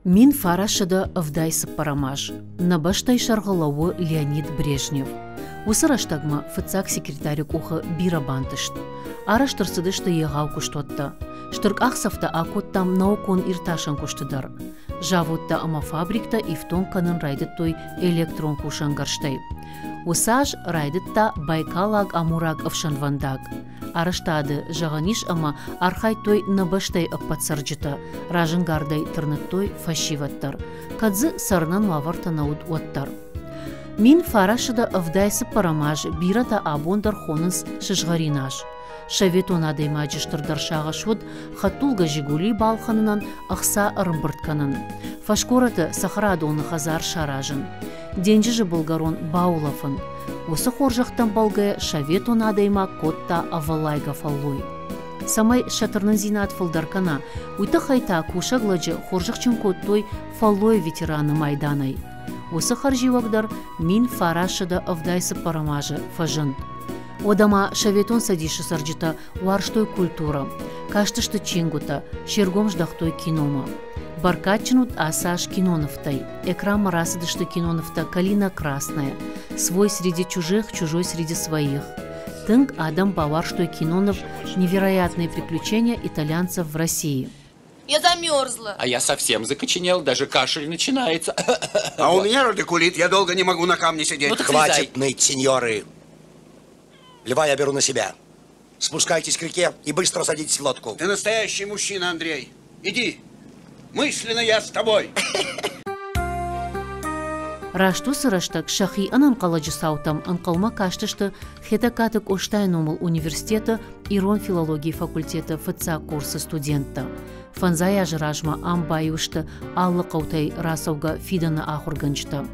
1974 аз. Нӕ бӕстӕйы сӕргъы лӕууы Леонид Брежнев. Уыцы рӕстӕгмӕ фыццаг секретары къухы бирӕ бантыст. Арӕзт ӕрцыдысты егъау куыстуӕттӕ. Стыр къахдзӕфтӕ акодтам наукон-иртасӕн куысты дӕр. Заводтӕ ӕмӕ фабриктӕ ифтонг кӕнын райдыдтой электрон кусӕнгӕрзтӕй. Уыцы аз райдыдта Байкалаг-Амураг ӕфсӕнвӕндаг. Арӕзтады, зӕгъӕн ис, ӕмӕ архайдтой нӕ бӕстӕйы ӕппӕт цӕрджытӕ, разӕнгардӕй тырныдтой фӕсивӕд дӕр, кӕд дзы цӕрынӕн уавӕртӕ нӕ уыд, уӕддӕр. 1974 аз бирӕтӕ абон дӕр хонынц сызгъӕрин аз. Советон адӕймаджы стырдӕр сагъӕс уыд хӕдтулгӕ «Жигули» балхӕнынӕн ӕхца ӕрӕмбырд кӕнын, фӕсгорӕты цӕхӕрадоны хӕдзар саразын, денджызы былгӕрон баулӕфын. Уыцы хорзӕхтӕм бӕлгӕ советон адӕймаг кодта ӕвӕллайгӕ фӕллой. Цӕмӕй сӕ тырнындзинад фылдӕр кӕна, уый тыххӕй та кусӕг лӕджы хорзӕхджын кодтой фӕллойы ветераны майданӕй. Уыцы хӕрзиуӕг дӕр 1974 азы фӕзынд. Уӕдӕ ма Советон Цӕдисы цӕрджытӕ уарзтой культурӕ, кастысты чингуытӕ, се ргом здӕхтой киномӕ. Бӕркадджын уыд ацы аз кинонывтӕй. Экранмӕ рацыдысты кинонывтӕ «Калина красная», «Свой среди чужих, чужой среди своих». Тынг адӕм бауарзтой киноныв «Невероятные приключения итальянцев в России». Я замерзла. А я совсем закоченел, даже кашель начинается. А у меня радикулит, я долго не могу на камне сидеть. Ну так Хватит слезай. ныть, сеньоры. Льва я беру на себя. Спускайтесь к реке и быстро садитесь в лодку. Ты настоящий мужчина, Андрей. Иди. Мысленно я с тобой. Раст уыцы рӕстӕг сӕхи ӕнӕнхъӕлӕджы цаутӕм ӕнхъӕлмӕ кастысты Хетӕгкаты Къостайы номыл университеты ирон филологийы факультеты фыццаг курсы студенттӕ. Фӕндзай азы размӕ ам баиу сты алы хъӕутӕй рацӕугӕ фидӕны ахуыргӕнджытӕ.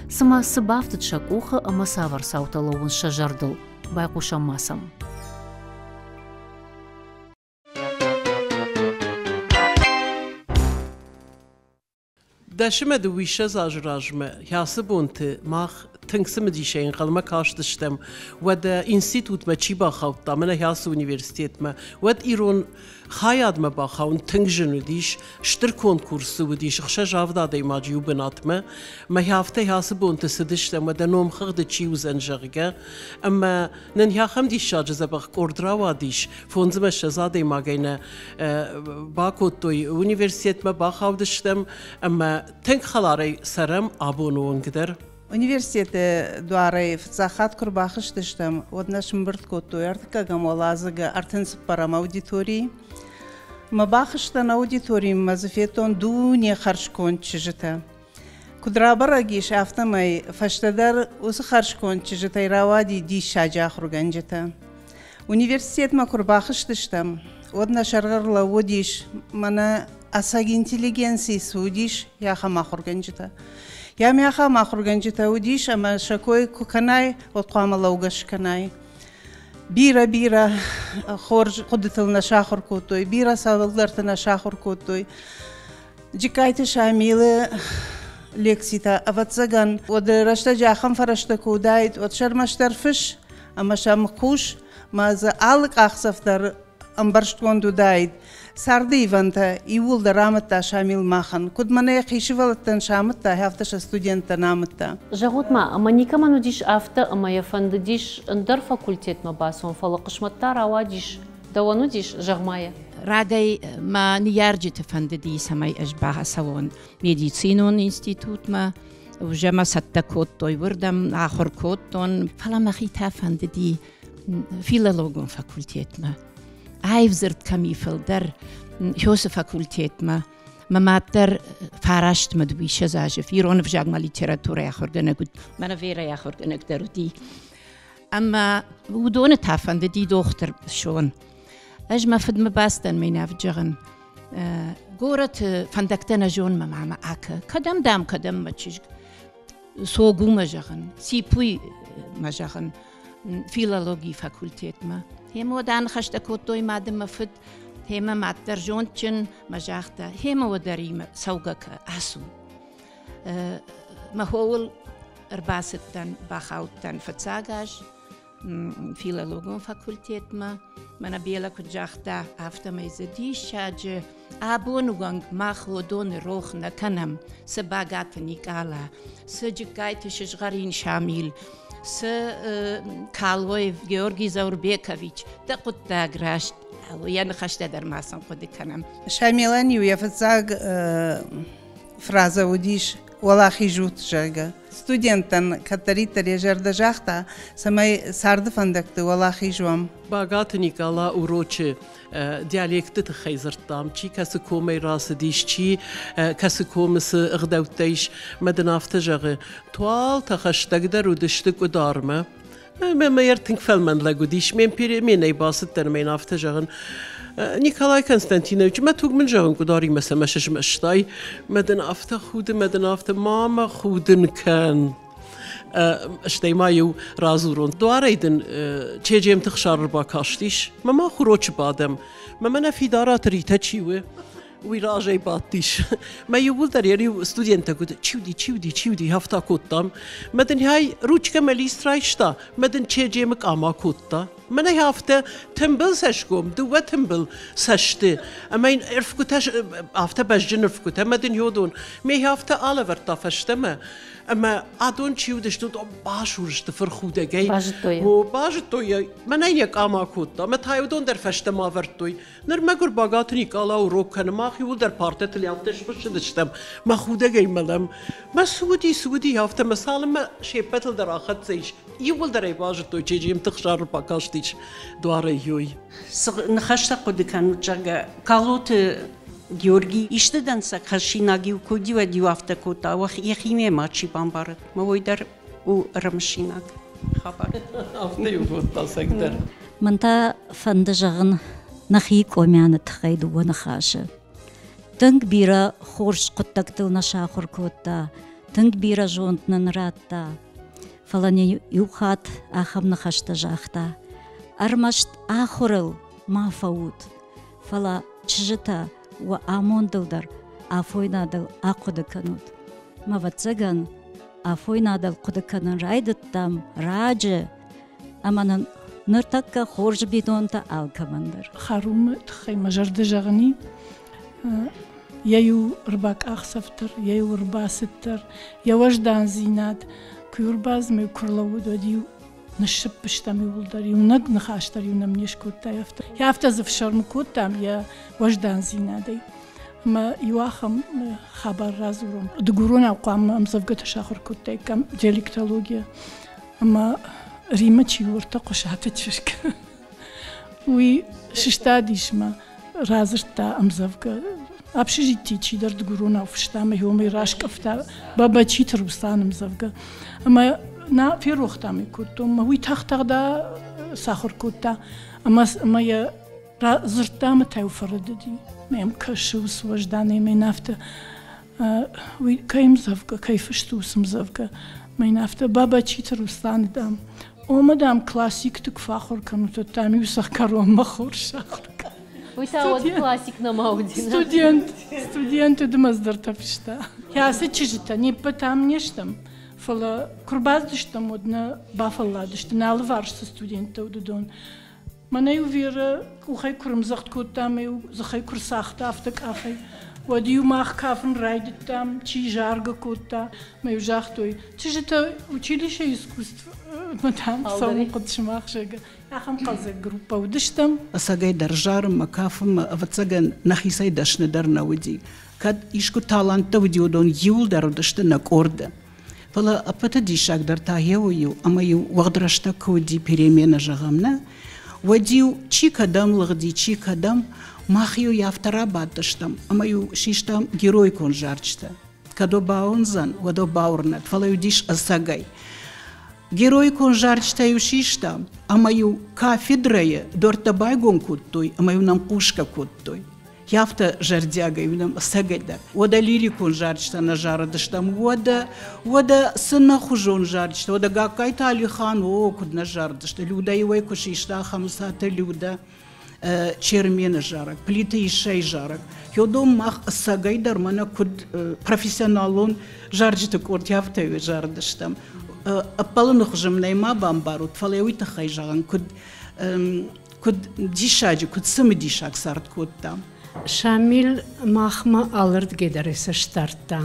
Цымӕ цы бафтыд сӕ къухы ӕмӕ цавӕр цаутӕ лӕууынц сӕ зӕрдыл? Байхъусӕм ма сӕм. Дӕсымӕ дыууиссӕдз азы размӕ ацы бонты мах тынг цымыдисӕй ӕнхъӕлмӕ кастыстӕм, уӕдӕ институтмӕ чи бахаудта, мӕнӕ ацы университетмӕ, уӕд ирон хайадмӕ бахауын тынг зын уыдис, стыр конкурс уыдис, ӕхсӕз-авд адӕймаджы иу бынатмӕ. Мӕ афтӕ ацы бонты цыдыстӕм, уӕдӕ номхыгъды чи уыдзӕн, зӕгъгӕ. Ӕмӕ нын ахӕм диссаджы дзӕбӕх къорд рауадис, фондзмӕ ссӕдз адӕймагӕй нӕ бакодтой университетмӕ, бахаудыстӕм ӕмӕ тынг хӕларӕй цӕрӕм абоны онг дӕр. Университеты дуарӕй фыццаг хатт куы рбахызтыстӕм, уӕд нӕ сымбырд кодтой ӕртыккӕгӕм уӕладзыгы ӕртын цыппӕрӕм аудиторийы. Мӕ бахызтӕн аудиторимӕ дзы федтон дуне хӕрзконд чызджытӕ. Куыд рабӕрӕг ис, афтӕмӕй фӕстӕдӕр уыцы хӕрзконд чызджытӕй рауади диссаджы ахуыргӕнджытӕ. Университетмӕ куы рбахызтыстӕм, уӕд нӕ сӕргъы ӕрлӕууыдис, мӕнӕ ӕцӕг интеллигенци цы уыдис, ахӕм ахуыргӕнджытӕ. Йӕм ахӕм ахуыргӕнджытӕ уыдис, ӕмӕ сӕ кой куы кӕнай, уӕд хъуамӕ лӕугӕ скӕнай. Бирӕ-бирӕ хорз хъуыдытыл нӕ сахуыр кодтой, бирӕ цӕуылдӕрты нӕ сахуыр кодтой. Джыккайты Шамилы лекцитӕ, ӕвӕццӕгӕн, уӕд рӕстӕджы ахӕм фӕрӕзтӕ куы уыдаид, уӕд сӕрмӕстдӕр фыс ӕмӕ сӕм хъус, мӕ дзы алы къахдзӕф дӕр ӕмбӕрстгонд уыдаид. Царды ивӕнтӕ иууылдӕр амыдта Шамил махӕн. Куыд мӕнӕ йӕхи сывӕллӕттӕн самыдта, афтӕ сӕ студенттӕн амыдта. Зӕгъут-ма, ӕмӕ никӕмӕн уыдис афтӕ, ӕмӕ йӕ фӕндыдис ӕндӕр факультетмӕ бацӕуын, фӕлӕ хъысмӕт та рауадис Дӕуӕн уыдис, зӕгъ-ма йӕ. Рагӕй мӕ ныййарджыты фӕндыди, цӕмӕй ӕз бацӕуон медицинон институтмӕ. Уже мӕ цӕттӕ кодтой уырдӕм, ахуыр кодтон, фӕлӕ мӕхи та фӕндыди филологон факультетмӕ. Аив дзырд кӕм и фылдӕр, Хёсы факультетмӕ. Мӕ мад дӕр фарастмӕ дыууиссӕдз азы ирон ӕвзагмӕ литературӕйы ахуыргӕнӕг уыд, мӕнӕ Верӕйы ахуыргӕнӕг дӕр уыди. Ӕмӕ уыдоны та фӕндыди дохтыр суын. Ӕз мӕ фыдмӕ бацыдӕн ме нӕвджыгъын. Горӕты фӕндӕгтӕ нӕ зон мӕ мамӕ акӕ. Кӕдӕм дам, кӕдӕм мӕ чызг? Согумӕ зӕгъын, Сипуй мӕ зӕгъын, филологийы факультетмӕ. Гъемӕ уӕд аныхӕстӕ кодтой мад ӕмӕ фыд. Гъемӕ мад дӕр зондджын мӕ загъта, гъемӕ уӕдӕримӕ цӕугӕ кӕ, ацу. Мӕ хоуыл ӕрбацыдтӕн, бахаудтӕн фыццаг аз. филологон факультетмӕ. Мӕнӕ Бела куыд загъта, афтӕмӕй дзы диссаджы абоны онг мах уыдоны рох нӕ кӕнӕм, цы Багаты Никъала, цы Джыккайты Сызгъӕрин Шамил, цы Калоев Георгий Заурбекович, дӕ хъуыддаг раст, йӕ ныхӕстӕ дӕр ма сын хъуыды кӕнӕм. Шамилӕн-иу йӕ фыццаг фразӕ уыдис «Уӕлахиз ут», зӕгъгӕ. Студенттӕн кӕддӕриддӕр йӕ зӕрдӕ загъта, цӕмӕй царды фӕндӕгты уӕлахиз уӕм. Багаты Никъала урочы диалекты тыххӕй дзырдтам, чи кӕцы комӕй рацыдис, чи кӕцы комы цы ӕгъдӕуттӕ ис. Мӕ дын афтӕ зӕгъы, туалтӕ хӕстӕгдӕр уыдысты Къуыдармӕ. Мӕ йӕ тынг фӕлмӕн лӕг уыдис, ме мпеременӕй бацыдтӕн ӕмӕ йын афтӕ зӕгъын, Николай Константинович, мӕ туг мын зӕгъын Къуыдаримӕ цӕмӕ сызмӕстай? Мӕ дын афтӕ худы, мӕ дын афтӕ, ма мӕ худын кӕн. Стӕй ма иу радзурон. Дуарӕй дын Чеджемты Хсар ӕрбакастис. Мӕ ма хурочы бадӕм. Мӕ мӕнӕ Фидараты Ритӕ чи у, уый разӕй бадтис. Мӕ иууылдӕр йӕ риу студенттӕ куыд чи уыди, чи уыди, чи уыди, афтӕ кодтам. Мӕ дын хай ручкӕ мӕ лист райста, мӕ дын Чеджемы къама кодта. Мӕнӕ афтӕ тымбыл цӕсгом, дыууӕ тымбыл цӕсты, ӕмӕ йын ӕрфгуытӕ, афтӕ бӕзджын ӕрфгуытӕ, ӕмӕ дын йодон, ме афтӕ алӕвӕрдта фӕстӕмӕ. Ӕмӕ адон чи уыдысты, уыдон басур сты фырхудӕгӕй. Базыдтой. О, базыдтой йӕ. Мӕнӕн йӕ къам акодта, ӕмӕ та уыдон дӕр фӕстӕмӕ авӕрдтой. Ныр мӕгуыр Багаты Никъала урок кӕны, мах иууылдӕр партӕтыл афтӕ схуыссыдыстӕм, мӕ худӕгӕй мӕлӕм. Мӕ цы уыди, цы уыди, афтӕ мӕ цалынмӕ се ппӕтыл дӕр ахӕццӕ ис, иууылдӕр ӕй базыдтой, Чеджемты Хсары бакастис дуарӕй ёй. Цы ныхӕстӕ хъуыды кӕнут, зӕгъгӕ, Калоты Георгий исты дӕнцӕг хӕссинаг-иу куы уыди, уӕд-иу афтӕ кодта, йӕхи мемӕ чи бамбарыд, мӕ уый дӕр у ӕрымысинаг хабар. Афтӕ-иу кодта цӕгдӕр. Мӕн та фӕнды зӕгъын нӕхи Къомианы тыххӕй дыууӕ ныхасы. Тынг бирӕ хорз хъуыддӕгтыл нӕ сахуыр кодта, тынг бирӕ зонд нын радта. Фӕлӕ нын иу хатт ахӕм ныхӕстӕ загъта: Ӕрмӕст ахуырыл ма фӕут, фӕлӕ чызджытӕ уӕ амондыл дӕр афойнадыл ахъуыды кӕнут. Мӕ ӕвӕццӕгӕн, афойнадыл хъуыды кӕнын райдыдтам раджы, ӕмӕ нын ныртӕккӕ хорз бинонтӕ алкӕмӕн дӕр. Харумы тыххӕй мӕ зӕрдӕ зӕгъыни, йӕ иу ӕрбакъахдзӕф дӕр, йӕ иу ӕрбацыд дӕр, йӕ уӕздандзинад куы ӕрбадзмӕ куы рлӕууыд, уӕд-иу ныссыпп стӕм иууылдӕр, иунӕг ныхас дӕр-иу нӕм не скодта афтӕ. Афтӕ дзы фсӕрмы кодтам йӕ уӕздандзинадӕй. Ӕмӕ иу ахӕм хабар радзурон. Дыгуронау хъуамӕ ӕмдзӕвгӕтӕ сахуыр кодтаиккам диалектологийӕ. Ӕмӕ Риммӕ чи у, ӕртӕ Хъуысаты чызг, уый сыстадис мӕ радзырдта ӕмдзӕвгӕ. Общежитийы чидӕр дыгуронау фыста ӕмӕ уымӕй раскъӕфта Бабачиты Руслан ӕмдзӕвгӕ. Ӕмӕ нӕ ферох дам ӕй кодтон, ӕмӕ уый тагъд-тагъд сахуыр кодта ӕмӕ, ӕмӕ йӕ дзырдта ӕмӕ та-иу фӕрӕдыди. Мӕм кӕсы уыцы уӕзданӕй мӕн афтӕ уый кӕй ӕмдзӕвгӕ, кӕй фыст у уыцы ӕмдзӕвгӕ. Мӕн афтӕ Бабачиты Русланы, дам, омӕ, дам, классикты куы фӕахуыр кӕнут, уӕд, дам-иу сӕ кӕронмӕ хорз сахуыр кӕн. Уый та уӕд классик нӕма уыди. Студент, студенты дымӕдздӕртӕ фыста. Кӕцы чызджытӕ, не ппӕт ам не стӕм, фӕлӕ куы рбацыдыстӕм, уӕд нӕ бафӕлладысты, нӕ алыварс цы студенттӕ уыд, уыдон. Мӕнӕ-иу Верӕ къухӕй куы рымдзӕгъд кодта ӕмӕ-иу дзыхӕй куы рцагъта афтӕ къахӕй, уӕд-иу мах кафын райдыдтам, чи заргӕ кодта. Мӕ-иу загътой, чызджытӕ училище искусств дам, цӕуын хъуыд сымах, зӕгъгӕ. Ахӕм хъӕлдзӕг группӕ уыдыстӕм. Ӕцӕгӕй дӕр зарынмӕ, кафынмӕ, ӕвӕццӕгӕн, нӕхицӕй дӕсныдӕр нӕ уыди. Кӕд искуы таланттӕ уыди, уыдон иуылдӕр уыдысты нӕ къорды. Фӕлӕ ӕппӕты диссагдӕр та гъеуый у, ӕмӕ-иу уӕгъд рӕстӕг куы уыди переменӕ зӕгъӕм, нӕ, уӕд-иу чи кӕдӕм лыгъди, чи кӕдӕм, мах-иу афтӕ рабадтыстӕм ӕмӕ-иу систам героикон зарджытӕ. Кӕд о бауындзӕн, уӕд о бауырнӕд, фӕлӕ-иу дис ӕцӕгӕй. Героикон зарджытӕ-иу систам ӕмӕ-иу кафедрӕйы дуӕрттӕ байгом кодтой ӕмӕ-иу нӕм хъусгӕ кодтой. Афтӕ зӕрдиагӕй уынӕм ӕцӕгӕйдӕр. Уӕдӕ лирикон зарджытӕ нӕ зарыдыстӕм, уӕдӕ, уӕдӕ цы нӕхуызон зарджытӕ, уӕдӕ Гагкайты Алихан, о, куыд нӕ зарыдысты. Людӕ-иу ӕй куы систа Хӕмыцаты Людӕ, Чермены зарӕг, Плиты Иссӕйы зарӕг. Йодом мах ӕцӕгӕйдӕр мӕнӕ куыд профессионалон зарджыты къорд афтӕ зарыдыстӕм. Ӕппӕлыны хуызы мын ӕй ма бамбарут, фӕлӕ уый тыххӕй зӕгъын, куыд куыд диссаджы, куыд цымыдисаг цард кодта. Шамил махмӕ алырдыгӕй дӕр цӕст дардта.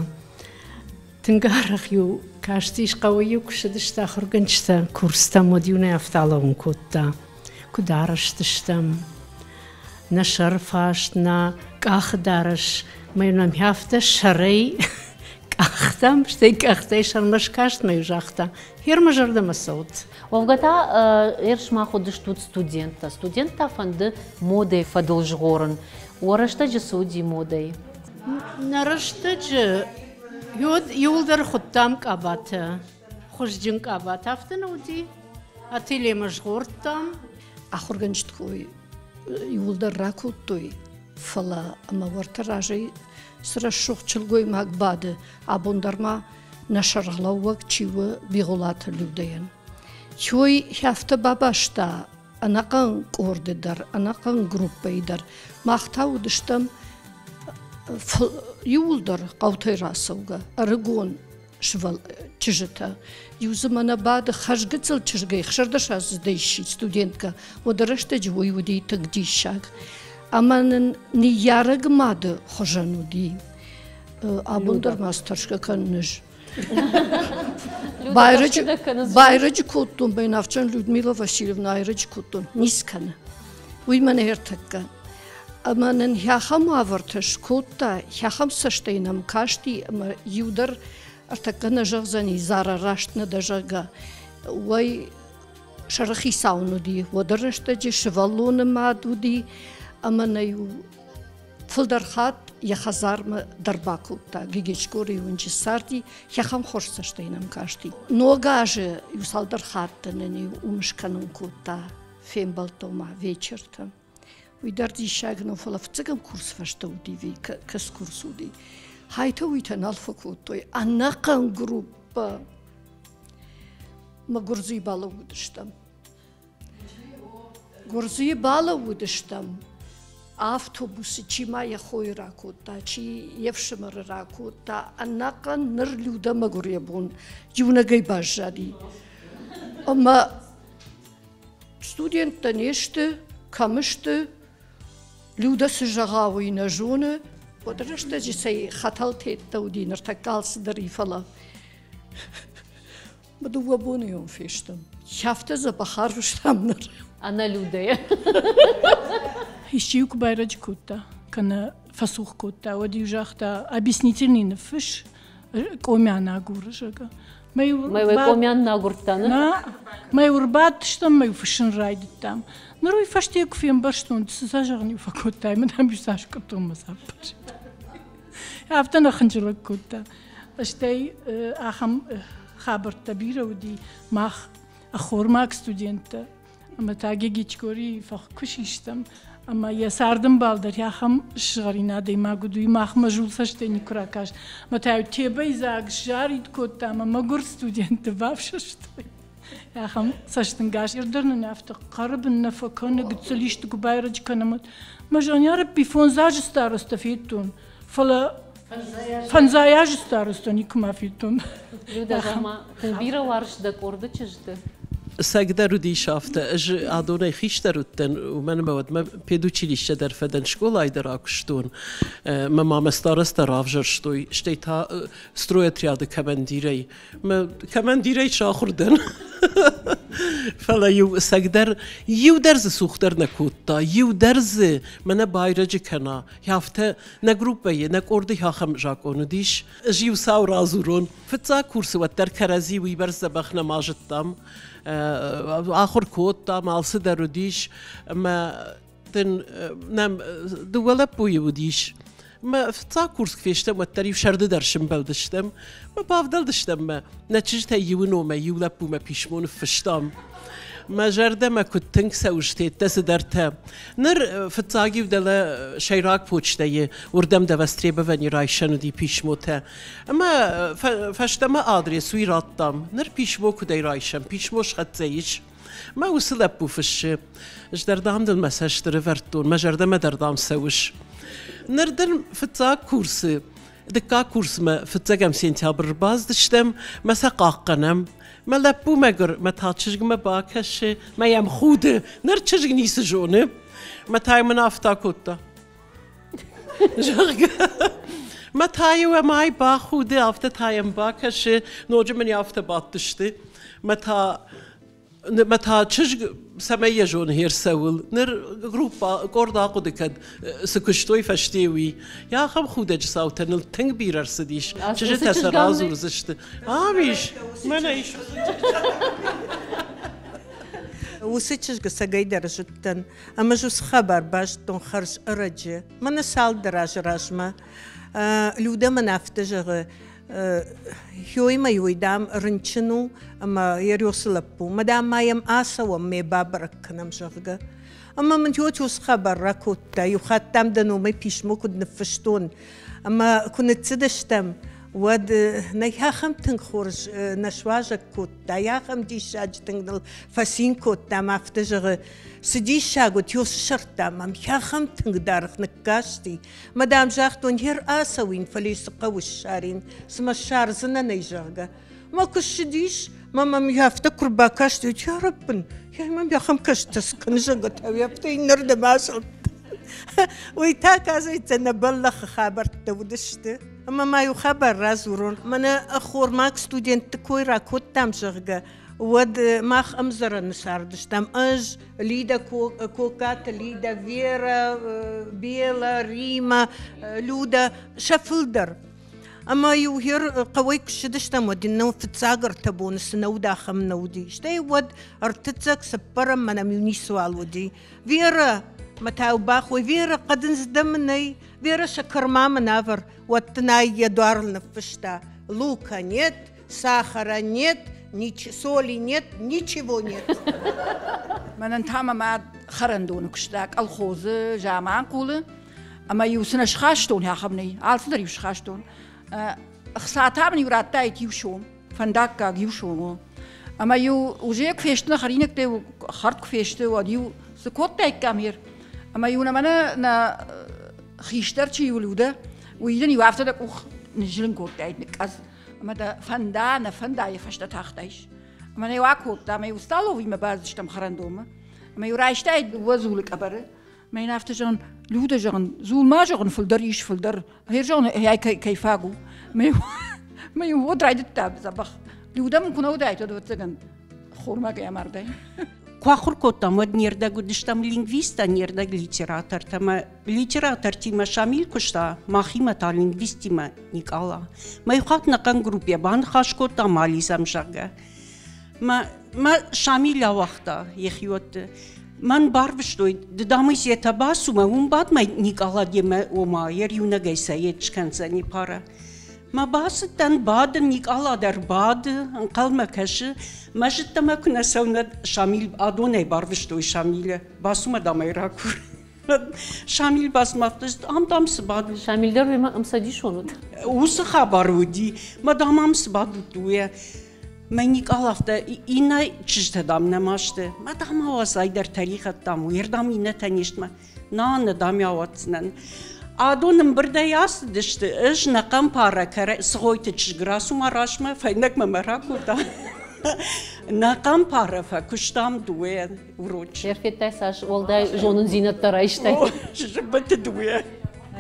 Тынг арӕх-иу кастис, хъӕуы-иу куы цыдысты ахуыргӕнджытӕ курстӕм, уӕд-иу нӕ афтӕ алӕууын кодта, куыд арӕзт стӕм, нӕ сӕрфаст, нӕ къахыдарӕс, мӕ нӕм афтӕ сӕрӕй къӕхтӕм, стӕй къӕхтӕй сӕрмӕ скаст, мӕ-иу загъта, Гъер мӕ зӕрдӕмӕ цӕут. Уӕвгӕ та эр сымах уыдыстут студенттӕ. Студенттӕ фӕнды модӕйы фӕдыл згъорын. Уӕ рӕстӕджы цы уыди модӕй? Нӕ рӕстӕджы иуылдӕр хуыдтам къабатӕ, хуызджын къабатӕ. Афтӕ нӕ уыди? Ательемӕ згъордтам. Ахуыргӕнджыты кой иууылдӕр ракодтой, фӕлӕ ӕмӕ уӕртӕ разӕй цы рӕсугъд сылгоймаг бады, абон дӕр ма нӕ сӕргълӕууӕг чи у Бигъуылаты Людӕйӕн. Уый афтӕ бабаста ӕнӕхъӕн къорды дӕр, ӕнӕхъӕн группӕйы дӕр. Мах та уыдыстӕм иууылдӕр хъӕутӕй рацӕугӕ ӕрыгон чызджытӕ. Иу дзы мӕнӕ бады хӕрзгыццыл чызгӕй, 16-аздзыдӕй сси студенткӕ. Уӕды рӕстӕджы уый уыди тынг диссаг. Ӕмӕ нын ныййарӕг мады хуызӕн уыди. Абон дӕр ма тӕрсгӕ кӕнын ӕз. Байрӕджы кодтон, Байнавчан Людмила Васильевна айрӕджы кодтон, ницы кӕны. Уый мӕнӕ ӕртӕккӕ. Ӕмӕ нын ахӕм уавӕртӕ скодта, ахӕм цӕстӕй нӕм касти, ӕмӕ иу дӕр ӕртӕккӕ нӕ зӕгъдзӕни, Зара раст нӕ дӕ, зӕгъгӕ. Уӕй сӕрыхицау ын уыди, уӕды рӕстӕджы сывӕллоны мад уыди, ӕмӕ нӕ иу фылдӕр хатт йӕ хӕдзармӕ дӕр бакодта. Гегечкоры уынджы царди, ахӕм хорз цӕстӕй нӕм касти. Ног азы иу цалдӕр хатты нын-иу уым скӕнын кодта фембӕлдтӕ, ома вечертӕ. Уый дӕр диссаг нӕу, фӕлӕ фыццӕгӕм курсы фӕстӕ уыди, кӕс курс уыди. Хайтӕ уыйтӕ нал фӕкодтой, ӕнӕхъӕн группӕ мӕ Гуырдзыйы балӕууыдыстӕм. Гуырдзыйы балӕууыдыстӕм, автобусы чи ма йӕ хойы ракодта, чи йе фсымӕры ракодта, ӕнӕхъӕн ныр Людӕ мӕгуыр йӕ бон иунӕгӕй баззади. Ӕмӕ студенттӕ не сты, кӕм сты, Людӕ цы зӕгъа, уый нӕ зоны. Уӕд рӕстӕджы цӕй хӕтӕлтеттӕ уыди, ныртӕккӕ алцыдӕр и, фӕлӕ Мы дыууӕ боны йон фестӕм. Афтӕ дзӕбӕх арвыстам ныр. Ӕнӕ Людӕйӕ. Исчи-иу куы байрӕджы кодта, кӕнӕ фӕцух кодта, уӕд-иу загъта, объяснительный ныффысс, къомиан агуры, зӕгъгӕ. Мӕ къомиан нӕ агуырдта, нӕ? Мӕ ӕрбадтыстӕм, мӕ фыссын райдыдтам. Ныр уый фӕсте куы фембӕрстон, цы сӕ зӕгъын-иу фӕкодтай, мӕ дам-иу сӕ аскъуыдтон мӕ цӕппӕр. Афтӕ нӕ хынджылӕг кодта. Стӕй ахӕм хабӕрттӕ бирӕ уыди. Мах ӕххормаг студенттӕ ӕмӕ та Гегичкори куы систӕм, ӕмӕ йӕ цардӕмбал дӕр ахӕм сызгъӕрин адӕймаг уыд, уый махмӕ зул цӕстӕй никуы ракаст. Ӕмӕ та тебӕй дзаг сзарид кодта ӕмӕ мӕгуыр студентты бафсӕстой. Ахӕм цӕстӕнгас. Дӕр нын афтӕ хъӕры бын нӕ фӕкӕны, гыццыл исты куы байрӕджы кӕнӕм, уӕд. Мӕ зӕгъын, фондз азы староста федтон, фӕлӕ фӕндзай азы староста никуы ма федтон. Люда, зӕгъ-ма, тынг бирӕ уарзыс дӕ къорды чызджыты? Цӕгдӕр уыдис афтӕ. Ӕз адонӕй хистӕр уыдтӕн, уымӕн ӕмӕ уӕдмӕ педучилище дӕр фӕдӕн, скъолайы дӕр акуыстон. Мӕ мамӕ староста равзӕрстой, стӕй та стройотряды командирӕй. Мӕ командирӕй сахуыр дӕн. Фӕлӕ-иу цӕгдӕр иу дӕр дзы цухдӕр нӕ кодта, иу дӕр дзы мӕнӕ байрӕджы кӕна. Афтӕ нӕ группӕйы, нӕ къорды ахӕм закъон уыдис. Ӕз иу цау радзурон. Фыццаг курсы уӕддӕр кӕрӕдзи уыйбӕрц дзӕбӕх нӕма зыдтам. Ахуыр кодтам, алцыдӕр уыдис. Ӕмӕ дын нӕм дыууӕ лӕппуйы уыдис. Мӕ фыццаг курс куы фестӕм, уӕддӕр-иу сӕрды дӕр сымбӕлдыстӕм. Мӕ бавдӕлдыстӕм мӕ нӕ чызджытӕй иуы номӕй иу лӕппумӕ писмо ныффыстам. Мӕ зӕрдӕмӕ куыд тынг цӕуыс теттӕ цыдӕртӕ. Ныр фыццаг-иу дӕлӕ сӕйраг почтӕйы уырдӕм до востребования райсӕн уыди писмотӕ. Ӕмӕ фӕстӕмӕ адрес уый радтам. Ныр писмо куыдӕй райсӕм? Писмо схӕццӕ ис. Мӕ уыцы лӕппу фыссы, ӕз дӕр дам дын мӕ цӕст ӕрӕвӕрдтон, мӕ зӕрдӕмӕ дӕр дам цӕуыс. Ныр дын фыццаг курсы. Дыккаг курсмӕ фыццӕгӕм сентябры рбацыдыстӕм, мӕ сӕ хъахъхъӕнӕм. Мӕ лӕппу мӕгуыр, мӕ та чызгмӕ бакӕсы, мӕ йӕм худы. Ныр чызг ницы зоны. Мӕ та мын афтӕ кодта. Зӕгъгӕ. Мӕ та-иу ӕм ай бахуды, афтӕ та йӕм бакӕсы, ноджы мын афтӕ бадтысты. Мӕ та мӕ та чызг цӕмӕй йӕ зоны йе рцӕуыл. Ныр группа къорд ахъуыды кӕд, цы куыстой фӕсте, уый. Йӕ ахӕм худӕджы цаутӕ ныл тынг бирӕ ӕрцыдис. Чызджытӕ сӕ радзурдзысты. Ам ис, мӕнӕ ис. Уыцы чызгы цӕгӕйдӕр зыдтӕн, ӕмӕ ӕз уыцы хабар базыдтон хӕрз ӕрӕджы, мӕнӕ цалдӕр азы размӕ. Людӕ мын афтӕ зӕгъы, Хёймӕ уый, дам, рынчын у ӕмӕ йӕ рёсы лӕппу. Мӕ, дам, ма йӕм ацӕуӕм, ме бабӕрӕг кӕнӕм, зӕгъгӕ. Ӕмӕ мын тётя уыцы хабар ракодта. Иу хатт, дам, дӕ номӕй писмо куыд ныффыстон. Ӕмӕ куы ныццыдыстӕм, уӕд нӕ ахӕм тынг хорз нӕ суазӕг кодта, ахӕм диссаджы тынг ныл фӕцин кодта ӕмӕ афтӕ зӕгъы, цы диссаг уыд, ёсы сӕрдта мӕм ахӕм тынг даргъ ныккасти. Мӕ, дам, загътон, гьер ацӕуин, фӕлӕ цы хъӕуы ссарин, цымӕ ссардзынӕн ӕй, зӕгъгӕ. Мӕ куы ссыдис, мӕ мӕм афтӕ куы рбакаст, йарӕббын, мӕм ахӕм кӕстӕ скӕн, зӕгъгӕ, та афтӕ иннӕрдӕм азылдта. Уый та, оказывается, нӕ бӕллӕхы хабӕрттӕ уыдысты. Ӕмӕ ма иу хабар радзурон. Мӕнӕ ӕххормаг студентты кой ракодтам, зӕгъгӕ, уӕд мах ӕмдзӕрӕны цардыстӕм. Ӕз, Лида Кокаты, Лида, Вера, Бела, Рима, Люда, сӕ фылдӕр. Ӕмӕ-иу гьер хъӕуӕй куы ссыдыстӕм, уӕд ын нӕ фыццаг ӕртӕ боны цы нӕ уыд, ахӕм нӕ уыди. Стӕй уӕд ӕртыццӕг, цыппӕрӕм мӕнӕм-иу ницыуал уыди. Вера, мӕ та-иу бахой, Вера, хъӕдындз дӕм нӕй, Вера, сӕкӕр ма мын авӕр, уӕд дын ӕй йӕ дуарыл ныффыста. Лука нет, сахара нет, соли нет, ничего нет. Мӕнӕн та мӕ мад хӕрӕндоны куыста колхозы Заманхъулы, ӕмӕ-иу цы нӕ схастон, ахӕм нӕй, алцыдӕр-иу схастон. Ӕхца та мын-иу радтаид иу сом, фӕндаггаг иу сом у. Ӕмӕ-иу уже куы фесты нӕ хӕринӕгтӕ хӕрд куы фесты, уӕд-иу цы кодтаиккам ер? Ӕмӕ-иу нӕ мӕнӕ нӕ хистӕр чи у Людӕ, уый дын-иу афтӕ дӕ къух ныззылын кодтаид, ныкъкъӕдз. Ӕмӕ дӕ фӕнда, нӕ фӕнда йӕ фӕстӕ тахтаис. Ӕмӕ нӕ-иу акодта, ӕмӕ-иу столовыймӕ бацыдыстӕм хӕрӕндонмӕ. Ӕмӕ-иу райстаид дыууӕ дзулы къӕбӕры. Ӕмӕ йын афтӕ зӕгъын, Людӕ, зӕгъын, дзул ма зӕгъын, фылдӕр ис, фылдӕр. Гъер зӕгъын, ай кӕй фаг у. Ӕмӕ-иу уӕд райдыдта дзӕбӕх. Людӕ мын куы нӕ уыдаид, уӕд, ӕвӕццӕгӕн, хормагӕй амардаин. Куы ахуыр кодтам, уӕд не рдӕг уыдыстӕм лингвисттӕ, не рдӕг литератортӕ. Ӕмӕ литератортимӕ Шамил куыста, махимӕ та лингвисттимӕ Никъала. Мӕ иу хатт нӕхъӕн группӕ баныхас кодтам алидзӕм, зӕгъгӕ. Мӕ, мӕ Шамил ауагъта йӕхиуӕтты. Мӕн барвыстой, ды дам изетӕ бацу, мӕ уым бад, мӕ Никъала демӕ, ома, йӕ иунӕгӕй сӕ йед скӕндзӕни пара. Мӕ бацыдтӕн, бадын, Никъала дӕр бады, ӕнхъӕлмӕ кӕсы. Мӕ зыдта, мӕ куы нӕ цӕуын, Шамил адонӕй барвыстой Шамилы. Бацу мӕ дам ӕй ракур. Шамил бацымӕфтыст, ам дам цы бадут? Шамил дӕр уемӕ ӕмцӕдисон уыд? Уыцы хабар уыди, мӕ дам ам цы бадут, уе. Мӕ Никъала афтӕ, иннӕ чызджытӕ дам нӕма сты. Мӕ дам ауадз, дӕр тӕригъӕд дам, уердӕм иннӕтӕ не сты. Нана, дам, ауадздзынӕн. Адон ӕмбырдӕй ацыдысты, ӕз нӕхъӕн пара Цгъойты чызг рацу-ма размӕ, фӕйнӕгмӕ мӕ ракодта. Нӕхъӕн пара фӕкуыстам дыууӕ урочы. Федтай, цас уӕлдай зонындзинӕдтӕ райстай? Зыбыты дыууӕ.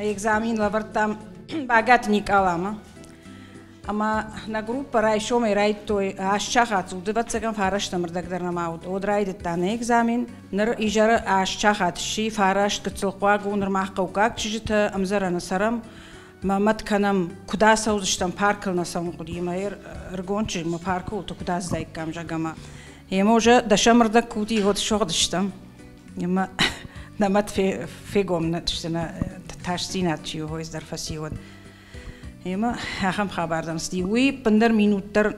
Экзамен лӕвӕрдтам Багаты Никъаламӕ. Ӕмӕ нӕ группӕ райсомӕй райдыдтой аст сахат уыд, ӕвӕццӕгӕн фарӕстӕм ӕрдӕг дӕр нӕма уыд. Уӕд райдыдта нӕ экзамен. Ныр изӕры аст сахат сси, фараст гыццыл хъуаг у, ныр мах хъӕуккаг чызджытӕ ӕмдзӕрӕны цӕрӕм. Мӕ мӕт кӕнӕм, куыд ацӕудзыстӕм, паркыл нӕ цӕуын хъуыди, ӕмӕ ӕрыгон чызгмӕ паркы уылты куыд аззаиккам, зӕгъгӕ ма. Емӕ уже дӕсӕм ӕрдӕг куы уыди, уӕд сыгъдыстӕм. Ӕмӕ нӕ мӕт фегом нӕ тасдзинад чи у, дӕр фӕци, уӕд. Ӕмӕ ахӕм хабар дӕм цыди. Уый ӕппындӕр минут дӕр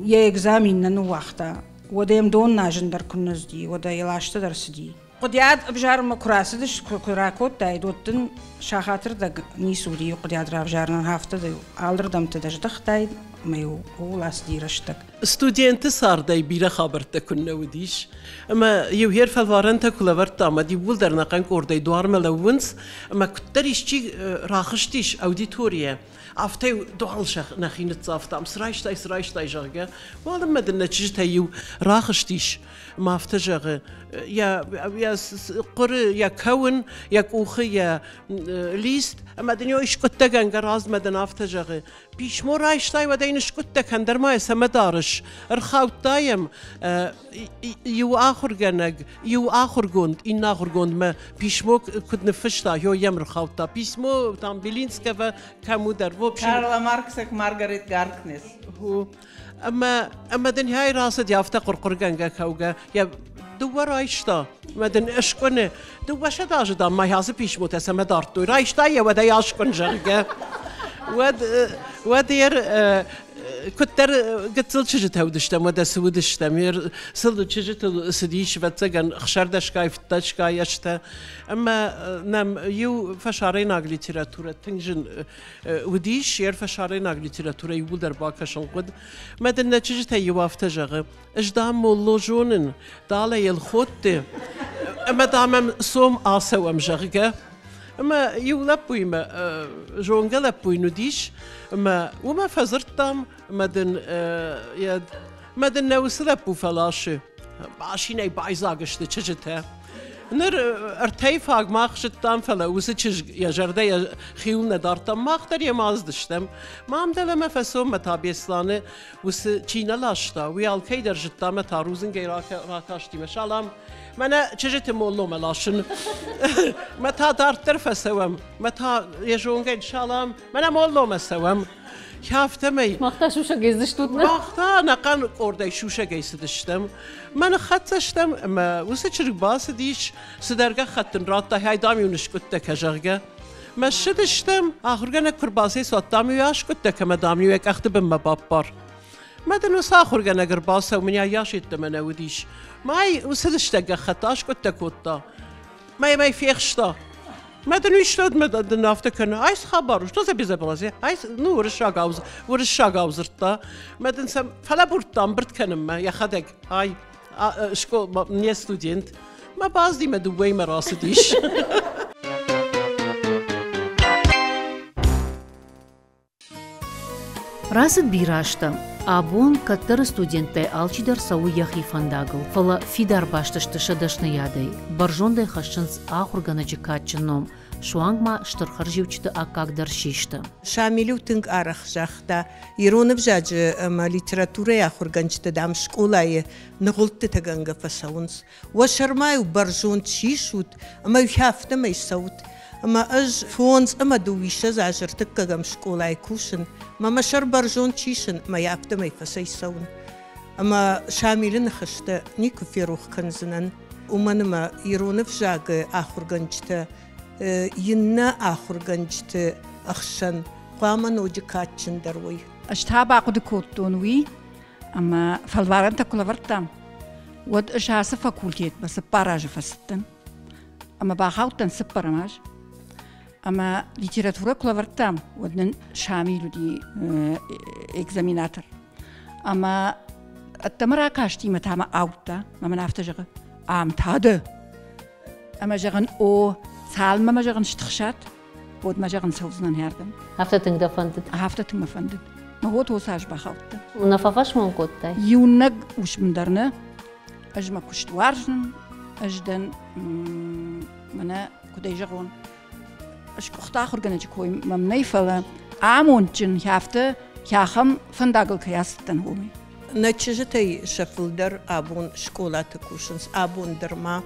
йӕ экзамен нӕ ныууагъта. Уӕд ӕм дон назын дӕр куыннӕ цыди, уӕд ӕй ласты дӕр цыди. Хъуыдиад ӕвзарынмӕ куы рацыдыс, куы ракодтаид, уӕд дын сахатырдӕг ницы уыди хъуыдиад равзарынӕн, афтӕ дӕ алырдӕмты дӕ здӕхтаид ӕмӕ-иу ууыл ацыди рӕстӕг. Студенты цардӕй бирӕ хабӕрттӕ куыннӕ уыдис. Ӕмӕ иу хер фӕлварӕнтӕ куы лӕвӕрдта, ӕмӕ иууылдӕр ӕнӕхъӕн къордӕй дуармӕ лӕууынц, ӕмӕ куыддӕр исчи рахызтис аудиторийӕ, Афтӕ-иу дуал нӕхи ныццавтам, цы райстай, цы райстай, зӕгъгӕ. Уалынмӕ дын нӕ чызджытӕй иу рахызтис ӕмӕ афтӕ зӕгъы, йӕ, йӕ хъуыры йӕ кӕуын, йӕ къухы йӕ лист, ӕмӕ дын ой скъуыдтӕгӕнгӕ размӕ дын афтӕ зӕгъы, писмо райстай, уӕд ӕй ныскъуыдтӕ кӕн, дӕр ма йӕ цӕмӕ дарыс? Ӕрхаудта йӕм иу ахуыргӕнӕг, иу ахуыргонд иннӕ ахуыргондмӕ писмо куыд ныффыста, йо йӕм ӕрхаудта. Писмо там Белинского кӕмудӕр. В общем, Карла Марксак Маргарет Гаркнес. Ӕмӕ, ӕмӕ дын хай рацыди афтӕ хъуырхъуыргӕнгӕ кӕугӕ. Йӕ дыууӕ райста, ӕмӕ дын ӕскъуыны. Дыууӕсӕдӕ азы, дам, ма ацы писмотӕ цӕмӕ дардтой. Райста йӕ, уӕд ӕй аскъуын, зӕгъгӕ. Уӕд, уӕд ер куыддӕр гыццыл чызджытӕ уыдыстӕм, уӕдӕ цы уыдыстӕм. Сыл чызджытыл цыдис, ӕвӕццӕгӕн, ӕхсӕрдӕсгай, фыддӕсгай ӕзтӕ. Ӕмӕ нӕм иу фӕсарӕйнаг литературӕ тынг зын уыдис, йе фӕсарӕйнаг литературӕ иууылдӕр бакӕсын хъуыд. Мӕ дын нӕ чызджытӕй иу афтӕ зӕгъы, ӕз, дам, молло зонын, далӕ Елхотты, ӕмӕ, дам, ӕм сом ацӕуӕм, зӕгъгӕ. Ӕмӕ иу лӕппуимӕ, зонгӕ лӕппу йын уыдис, ӕмӕ уымӕ фӕдзырдтам, ӕмӕ дын йӕ мӕ дын нӕ уыцы лӕппу фӕласы. Машинӕйы байдзаг сты чызджытӕ. Ныр ӕртӕйы фаг мах зыдтам, фӕлӕ уыцы чызг йӕ зӕрдӕ йӕ хиуыл нӕ дардта. Мах дӕр йемӕ аздыстӕм. Мам дӕлӕмӕ фӕцоммӕ та Беслӕны уыцы чи нӕ ласта, уый алкӕй дӕр зыдта мӕ та рудзынгӕй ракасти мӕ салам. Мӕнӕ чызджыты молломӕ ласын. Мӕ та дарддӕр фӕцӕуӕм. Мӕ та йӕ зонгӕ салам. Мӕнӕ молломӕ цӕуӕм. Афтӕмӕй. Мах та сусӕгӕй цыдыстут, нӕ? Мах та ӕнӕхъӕн къордӕй сусӕгӕй цыдыстӕм. Мӕ ныххӕццӕ стӕм ӕмӕ уыцы чызг бацыдис, цыдӕр гӕххӕтт ын радта, хай дам-иу ныскъуыдтӕ кӕ, зӕгъгӕ. Мӕ ссыдыстӕм, ахуыргӕнӕг куы рбацӕйцуат, дам-иу аскъуыдтӕ кӕмӕ, дам-иу йӕ къӕхты бынмӕ баппар. Мӕ дын уыцы ахуыргӕнӕг ӕрбацӕуы, мын йас йеддӕмӕ нӕ уыдис. Мӕй уыцы лыстӕг гӕххӕтт аскъуыдтӕ кодта. Мӕ мӕй фехста. Мӕ дын уый мӕ дын афтӕ кӕны, ай цы хабар у, что за безобразие? Ай, ну, уырыссагау, уырыссагау дзырдта. Мӕ дын сӕм фӕлӕбурдта ӕмбырд кӕнынмӕ йӕхӕдӕг, ай, школ, не студент. Мӕ базди мӕ дыууӕимӕ рацыдис. Рацыд бирӕ азтӕ. Абон кӕддӕры студенттӕй алчидӕр цӕуы йӕхи фӕндагыл, фӕлӕ фидар баст сты сӕ дӕсныйадӕй, бӕрзондӕй хӕссынц ахуыргӕнӕджы кадджын ном, суанг ма стыр хӕрзиуджыты аккаг дӕр систы. Шамил-иу тынг арӕх загъта, ирон ӕвзаджы ӕмӕ литературӕйы ахуыргӕнджытӕ, дам, скъолайы ныгъуылдтытӕгӕнгӕ фӕцӕуынц. Уӕ сӕрмӕ-иу бӕрзонд сисут ӕмӕ-иу афтӕмӕй цӕут. Ӕмӕ ӕз фондз ӕмӕ дыууиссӕдз азы ӕртыккӕгӕм скъолайы кусын, мӕ мӕ сӕр бӕрзонд сисын ӕмӕ йӕ афтӕмӕй фӕцӕйцӕуын. Ӕмӕ Шамилы ныхӕстӕ никуы ферох кӕндзынӕн, уымӕн ӕмӕ ирон ӕвзагы ахуыргӕнджытӕ иннӕ ахуыргӕнджыты ӕхсӕн хъуамӕ ноджы кадджындӕр уой. Ӕз та бахъуыды кодтон уый, ӕмӕ фӕлварӕнтӕ куы лӕвӕрдтам, уӕд ӕз ацы факультетмӕ цыппар азы фӕцыдтӕн. Ӕмӕ бахаудтӕн цыппӕрӕм аз. Ӕмӕ литературӕ куы лӕвӕрдтам, уӕд нын Шамил уыди экзаменатор. Ӕмӕ ӕддӕмӕ ракасти мӕ та мӕ аудта, мӕ мын афтӕ зӕгъы, ам та ды. Ӕмӕ зӕгъын, о, цалынмӕ мӕ зӕгъын стыхсат, уӕд мӕ зӕгъын цӕудзынӕн ардӕм. Афтӕ тынг дӕ фӕндыд? Афтӕ тынг мӕ фӕндыд. Мӕ вот уыцы аз бахаудтӕн. Нӕ фӕфӕсмон кодтай? Иунӕг уысм дӕр нӕ. Ӕз мӕ куыст уарзын, ӕз дӕн, мӕнӕ куыдӕй зӕгъон, сгуыхт ахуыргӕнӕджы кой мӕм нӕй, фӕлӕ амондджын афтӕ ахӕм фӕндагыл кӕй ацыдтӕн, уымӕй. Нӕ чызджытӕй сӕ фылдӕр абон скъолаты кусынц, абон дӕр ма.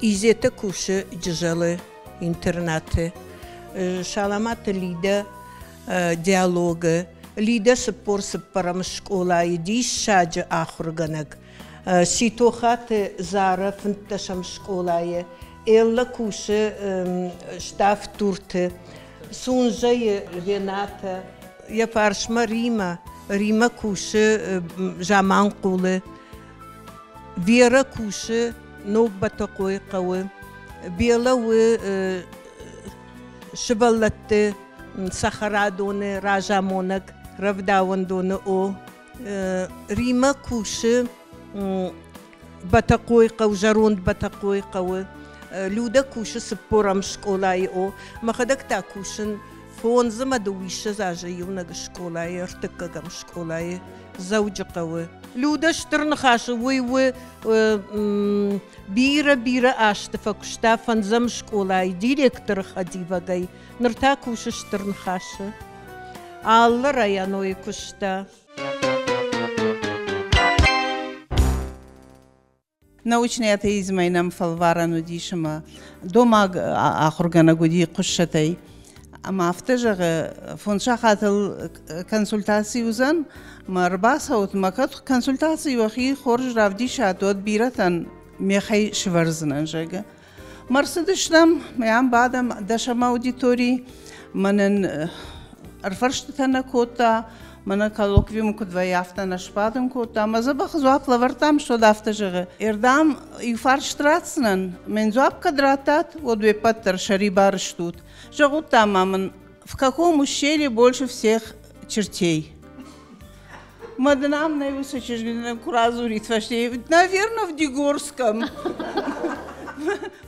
Изетӕ кусы Джызӕлы интернаты. Саламаты Лидӕ диалогы. Лидӕ 44-ӕм скъолайы диссаджы ахуыргӕнӕг. Ситохаты Зара 15-ӕм скъолайы. Элла кусы Ставддурты. Сунжӕйы Рената. Йӕ фарсмӕ Римӕ. Римӕ кусы Заманхъулы. Вера кусы Ног Бӕтӕхъойы хъӕуы. Бела у сывӕллӕтты цӕхӕрадоны разамонӕг, рӕвдауӕндоны о. Римӕ кусы Бӕтӕхъойы хъӕу, зӕронд Бӕтӕхъойы хъӕуы. Люда кусы цыппорӕм скъолайы о. Мӕхӕдӕг та кусын Фондз ӕмӕ дыууиссӕдз азы иунӕг скъолайы, ӕртыккӕгӕм скъолайы Дзӕуджыхъӕуы. Людӕ стыр ныхасы уый у бирӕ-бирӕ азты фӕкуыста фӕндзӕм скъолайы директоры хӕдивӕгӕй, ныр та кусы стыр ныхасы. Алы районойы куыста. Научный атеизмӕй нӕм фӕлварӕн уыдис ӕмӕ домаг ахуыргӕнӕг уыди хъуыссӕтӕй. Ӕмӕ афтӕ зӕгъы, фондз сахатыл консультаци уыдзӕн, мӕ ӕрбацӕут, мӕ кӕд консультаци уӕхи хорз равдисат, уӕд бирӕтӕн мехӕй сывӕрдзынӕн, зӕгъы. Мӕ рцыдыстӕм, мӕ ам бадӕм дӕсӕм аудитори, мӕнӕн ӕрфӕрстытӕ нӕ кодта, мӕнӕ коллоквиум куыд вӕййы, афтӕ нӕ сбадын кодта. Мӕ дзӕбӕх дзуапп лӕвӕрдтам, уӕд афтӕ зӕгъы: Эрдам, иу фарст ратдзынӕн, мӕн дзуапп кӕд раттат, уӕд уе ппӕт дӕр сӕрибар стут. Зӕгъут та ма мын, в каком ущелье больше всех чертей? Мӕ дын ам нӕй уыцы чызг куы радзурид фӕсте, наверное, в Дигорском.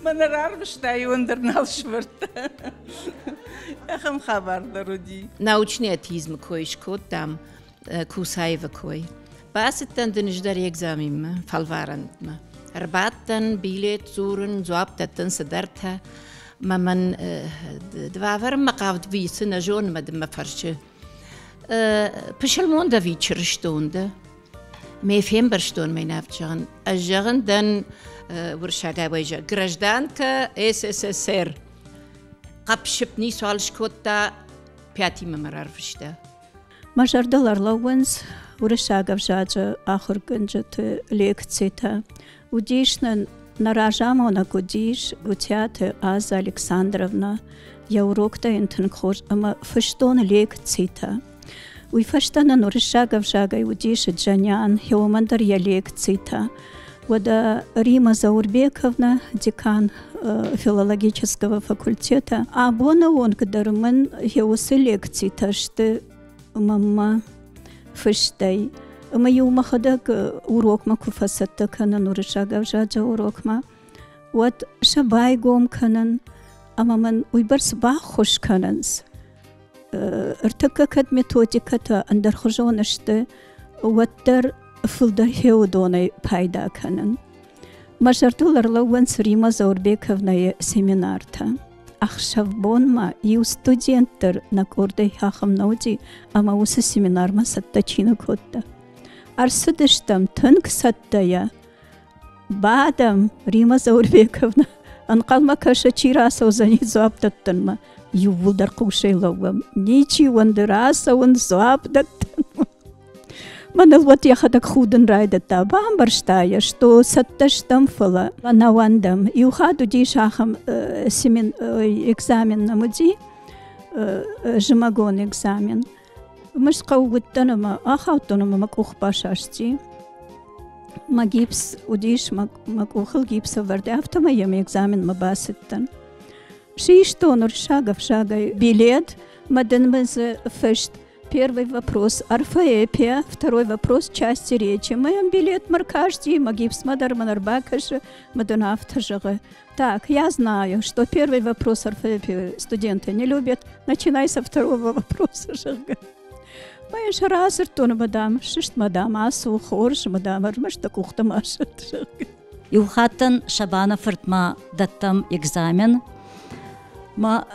Мӕнӕ рарвыста, иуӕн дӕр нал сывӕрдта. Ахӕм хабар дӕр уыди. Научный атеизмы кой скодтам, Кусаевы кой. Бацыдтӕн дын ӕз дӕр экзаменмӕ, фӕлварӕнтмӕ. Ӕрбадтӕн, билет дзурын, дзуапп дӕттын цыдӕртӕ. Мӕ мӕн дывавӕрынмӕ хъавд вицы нӕ зоны, мӕ дын мӕ фӕрсы. Пысылмон дӕ ӕви чырыстон дӕ? Ме фембӕрстон мӕ зӕгъын. Ӕз зӕгъын дӕн уырыссагӕй гражданка СССР. Хъӕпсып ницуал скодта, пятимӕ мӕ рарвыста. Мӕ зӕрдыл ӕрлӕууынц уырыссаг ӕвзаджы ахуыргӕнджыты лекцитӕ. Уыдис нын нӕ разамонӕг уыдис Гуытиаты Аза Александровна. Йӕ уроктӕ йын тынг хорз ӕмӕ фыстон лекцитӕ. Уый фӕстӕ нын уырыссаг ӕвзагӕй уыдис Джанян, уымӕн дӕр йӕ лекцитӕ. Уӕдӕ Рима Заурбековна, декан филологического факультета, абоны онг дӕр мын йӕ уыцы лекцитӕ сты мӕнмӕ фыстӕй. Ӕмӕ-иу мӕхӕдӕг урокмӕ куы фӕцӕттӕ кӕнын уырыссаг ӕвзаджы урокмӕ, уӕд сӕ байгом кӕнын ӕмӕ мын уыйбӕрц баххуыс кӕнынц. Ӕртӕккӕ кӕд методикӕтӕ ӕндӕрхуызон сты, уӕддӕр фылдӕр хеуыдонӕй пайда кӕнын. Мӕ зӕрдыл ӕрлӕууынц Рима Заурбековнайы семинартӕ. Ӕхсӕв-бонмӕ иу студент дӕр нӕ къордӕй ахӕм нӕ уыди, ӕмӕ уыцы семинармӕ цӕттӕ чи нӕ кодта. Ӕрцыдыстӕм тынг цӕттӕйӕ. Бадӕм, Рима Заурбековна, ӕнхъӕлмӕ кӕсы, чи рацӕудзӕни дзуапп дӕттынмӕ. Иууылдӕр хъусӕй лӕууӕм. Ничи уӕнды рацӕуын дзуапп дӕттынмӕ. Мӕныл уӕд йӕхӕдӕг худын райдыдта, бамбӕрста йӕ, что цӕттӕ стӕм, фӕлӕ нӕ уӕндӕм. Иу хатт уыдис ахӕм экзамен нӕм уыди, зымӕгон экзамен. Мӕскъӕу уыдтӕн ӕмӕ ахаудтон ӕмӕ мӕ къух басасти. Мӕ гипс уыдис, мӕ къухыл гипс ӕвӕрд, афтӕмӕй йӕм экзаменмӕ бацыдтӕн. Систон уырыссаг ӕвзагӕй билет, мӕ дын мын дзы фыст Первый вопрос орфоэпия, второй вопрос части речи. Моем билет маркажди, мӕ гипсмӕ дӕр мын ӕрбакӕсы, мӕ дын афтӕ зӕгъы. Так, я знаю, что первый вопрос орфоэпии студенты не любят. Начинай со второго вопроса, зӕгъгӕ. Мӕ сӕ радзырдтон, мадам, сыст, мадам, ацу, хорз, мадам, ӕрмӕст дӕ къухтӕ ма сӕтт, зӕгъгӕ. Иу хаттӕн Сабаны фыртмӕ дӕттӕм экзамен. Ма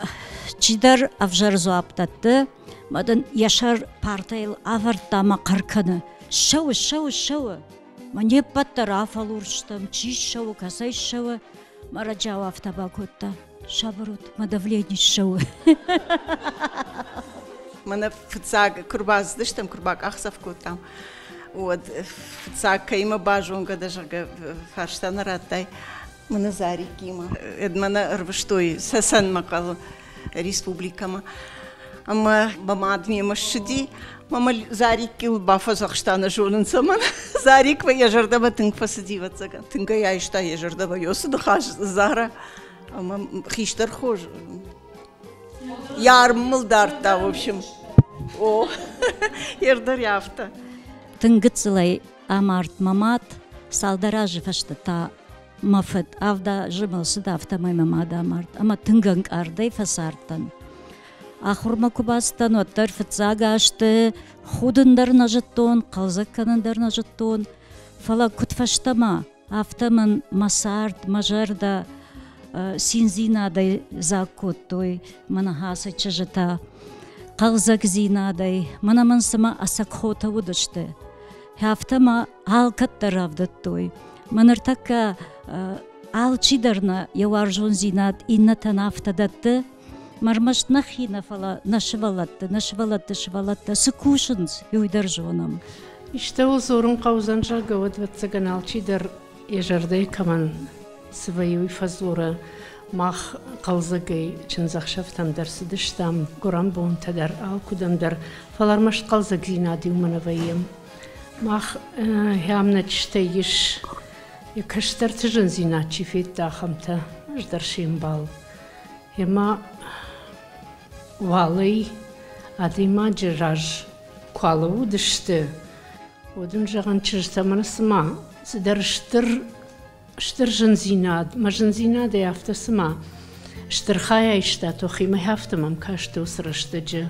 чидӕр ӕвзӕр дзуапп дӕтты, ма дын йӕ сӕр партӕйыл авӕрдта ӕмӕ хъӕр кӕны: Ссӕуы, ссӕуы, ссӕуы! Ма не ппӕт дӕр афӕлурс стӕм, чи ссӕуы, кӕцӕй ссӕуы. Мӕ раджау афтӕ бакодта: Сабыр ут, мӕ давлени ссӕуы. Мӕнӕ фыццаг куы рбацыдыстӕм, куы рбакъахдзӕф кодтам, уӕд фыццаг кӕимӕ базонгӕ дӕ, зӕгъгӕ, фарста нӕ радтай. Мӕнӕ Зарикимӕ. Мӕнӕ ӕрвыстой Цӕцӕнмӕ хъӕуы республикӕмӕ. Ӕмӕ мӕ мад мемӕ ссыди. Мӕ Зариккыл бафӕдзӕхста, нӕ зонын цӕмӕн. Зарик йӕ зӕрдӕмӕ тынг фӕцыди, ӕвӕццӕгӕн. Тынг ӕй айста йӕ зӕрдӕмӕ йосы ныхас Зара. Ӕмӕ хистӕр хорз йӕ арм мыл дардта, в общем. О, ӕрдӕр афтӕ. Тынг гыццылӕй амард мӕ мад, цалдӕр азы фӕстӕ та мӕ фыд авд азы мыл цыд, афтӕмӕй мӕ мад амард ӕмӕ тынг ӕнкъардӕй фӕцардтӕн. Ахуырмӕ куы бацыдтӕн, уӕддӕр фыццаг азты худын дӕр нӕ зыдтон, хъӕлдзӕг кӕнын дӕр нӕ зыдтон. Фӕлӕ куыд фӕстӕмӕ, афтӕ мын мӕ цард, мӕ зӕрдӕ циндзинадӕй дзаг кодтой мӕ ныхасы чызджытӕ, хъӕлдзӕгдзинадӕй, мӕнӕ мын цыма ӕцӕг хотӕ уыдысты. Афтӕ мӕ алкӕддӕр рӕвдыдтой. Мӕ ныртӕккӕ алчидӕр нӕ йӕ уарзондзинад иннӕтӕн афтӕ дӕтты, ӕрмӕст нӕхи нӕ, фӕлӕ нӕ сывӕллӕтты, нӕ сывӕллӕтты сывӕллӕттӕ цы кусынц, уый дӕр зонӕм. Истӕуыл дзурын хъӕудзӕн, зӕгъгӕ, уӕд, ӕвӕццӕгӕн, алчидӕр йӕ зӕрдӕйы кӕмӕн цы вӕййы, уый фӕдзуры. Мах хъӕлдзӕгӕй чындзӕхсӕвтӕм дӕр цыдыстӕм, гуырӕнбонтӕ дӕр, алкуыдӕм дӕр, фӕлӕ ӕрмӕст хъӕлдзӕгдзинад иумӕ нӕ вӕййӕм. Мах ахӕм нӕ чызтӕй ис, йӕ кӕстӕрты зындзинад чи федта, ахӕмтӕ, ӕз дӕр се мбал. Ӕмӕ уалӕй адӕймаджы раз куы алӕууыдысты, уӕд ын зӕгъын, чызджытӕ мӕнӕ цыма цыдӕр стыр стыр зындзинад, мӕ зындзинадӕй афтӕ цыма стыр хай айста тохимӕ, афтӕ мӕм касти уыцы рӕстӕджы.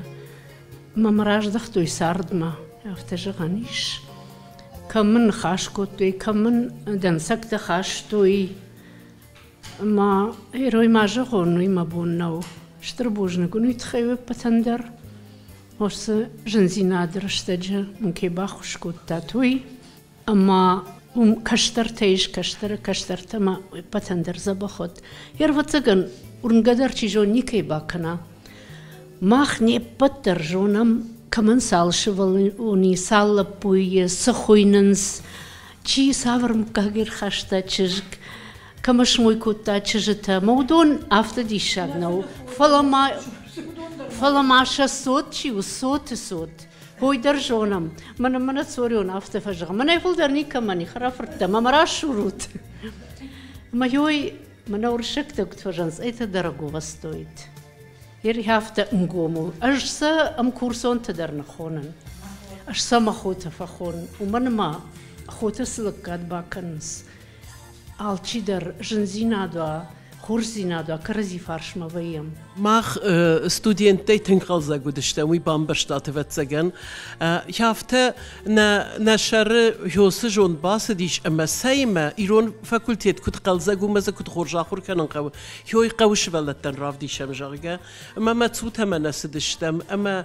Мӕ мӕ раздӕхтой цардмӕ, афтӕ зӕгъӕн ис. Кӕм мын ныхас кодтой, кӕм мын дӕнцӕгтӕ хастой. Ӕмӕ гъерой ма зӕгъон, уый мӕ бон нӕу. Стыр бузныг уын уый тыххӕй уе ппӕтӕн дӕр. Уыцы зындзинады рӕстӕджы мын кӕй баххуыс кодтат, уый. Ӕмӕ уым кӕстӕртӕ ис, кӕстӕры кӕстӕртӕ ӕмӕ уе ппӕтӕн дӕр дзӕбӕх уӕд. Ӕрвӕццӕгӕн, уырнгӕ дӕр чи зоны, никӕй бакӕна. Мах не ппӕт дӕр зонӕм, кӕмӕн цал сывӕллони, цал лӕппуйы, цы хуыйнынц, чи цавӕр мыггаг ӕрхаста чызг, кӕмӕ смой кодта чызджытӕ. Ӕмӕ уыдон афтӕ диссаг нӕу, фӕлӕ ма, фӕлӕ ма сӕ цот чи у, цоты цот. Хой дӕр зонӕм. Мӕнӕ мӕнӕ Цорион афтӕ фӕзӕгъы. Мӕнӕй фылдӕр никӕмӕн и хӕрӕфырттӕ, мӕ мӕ расурут. Ӕмӕ ёй мӕнӕ уырыссӕгтӕ куыд фӕзӕгъынц, это дорогого стоит. Афтӕ ӕнгом у. Ӕз сӕ ӕмкурсонтӕ дӕр ныххонын. Ӕз сӕ мӕ хотӕ фӕхонын, уымӕн ӕмӕ хотӕ цы лӕггад бакӕнынц, алчидӕр зындзинад уа, хорздзинад уа, кӕрӕдзи фарсмӕ вӕййӕм. Мах студенттӕй тынг хъӕлдзӕг уыдыстӕм, уый бамбӕрстат, ӕвӕццӕгӕн. Афтӕ нӕ нӕ сӕры Хёсы зонд бацыдис ӕмӕ цӕимӕ ирон факультет куыд хъӕлдзӕг у ӕмӕ дзы куыд хорз ахуыр кӕнын хъӕуы, Хёй хъӕуы сывӕллӕттӕн равдисӕм, зӕгъгӕ. Ӕмӕ Мӕцутӕмӕ нӕ цыдыстӕм, ӕмӕ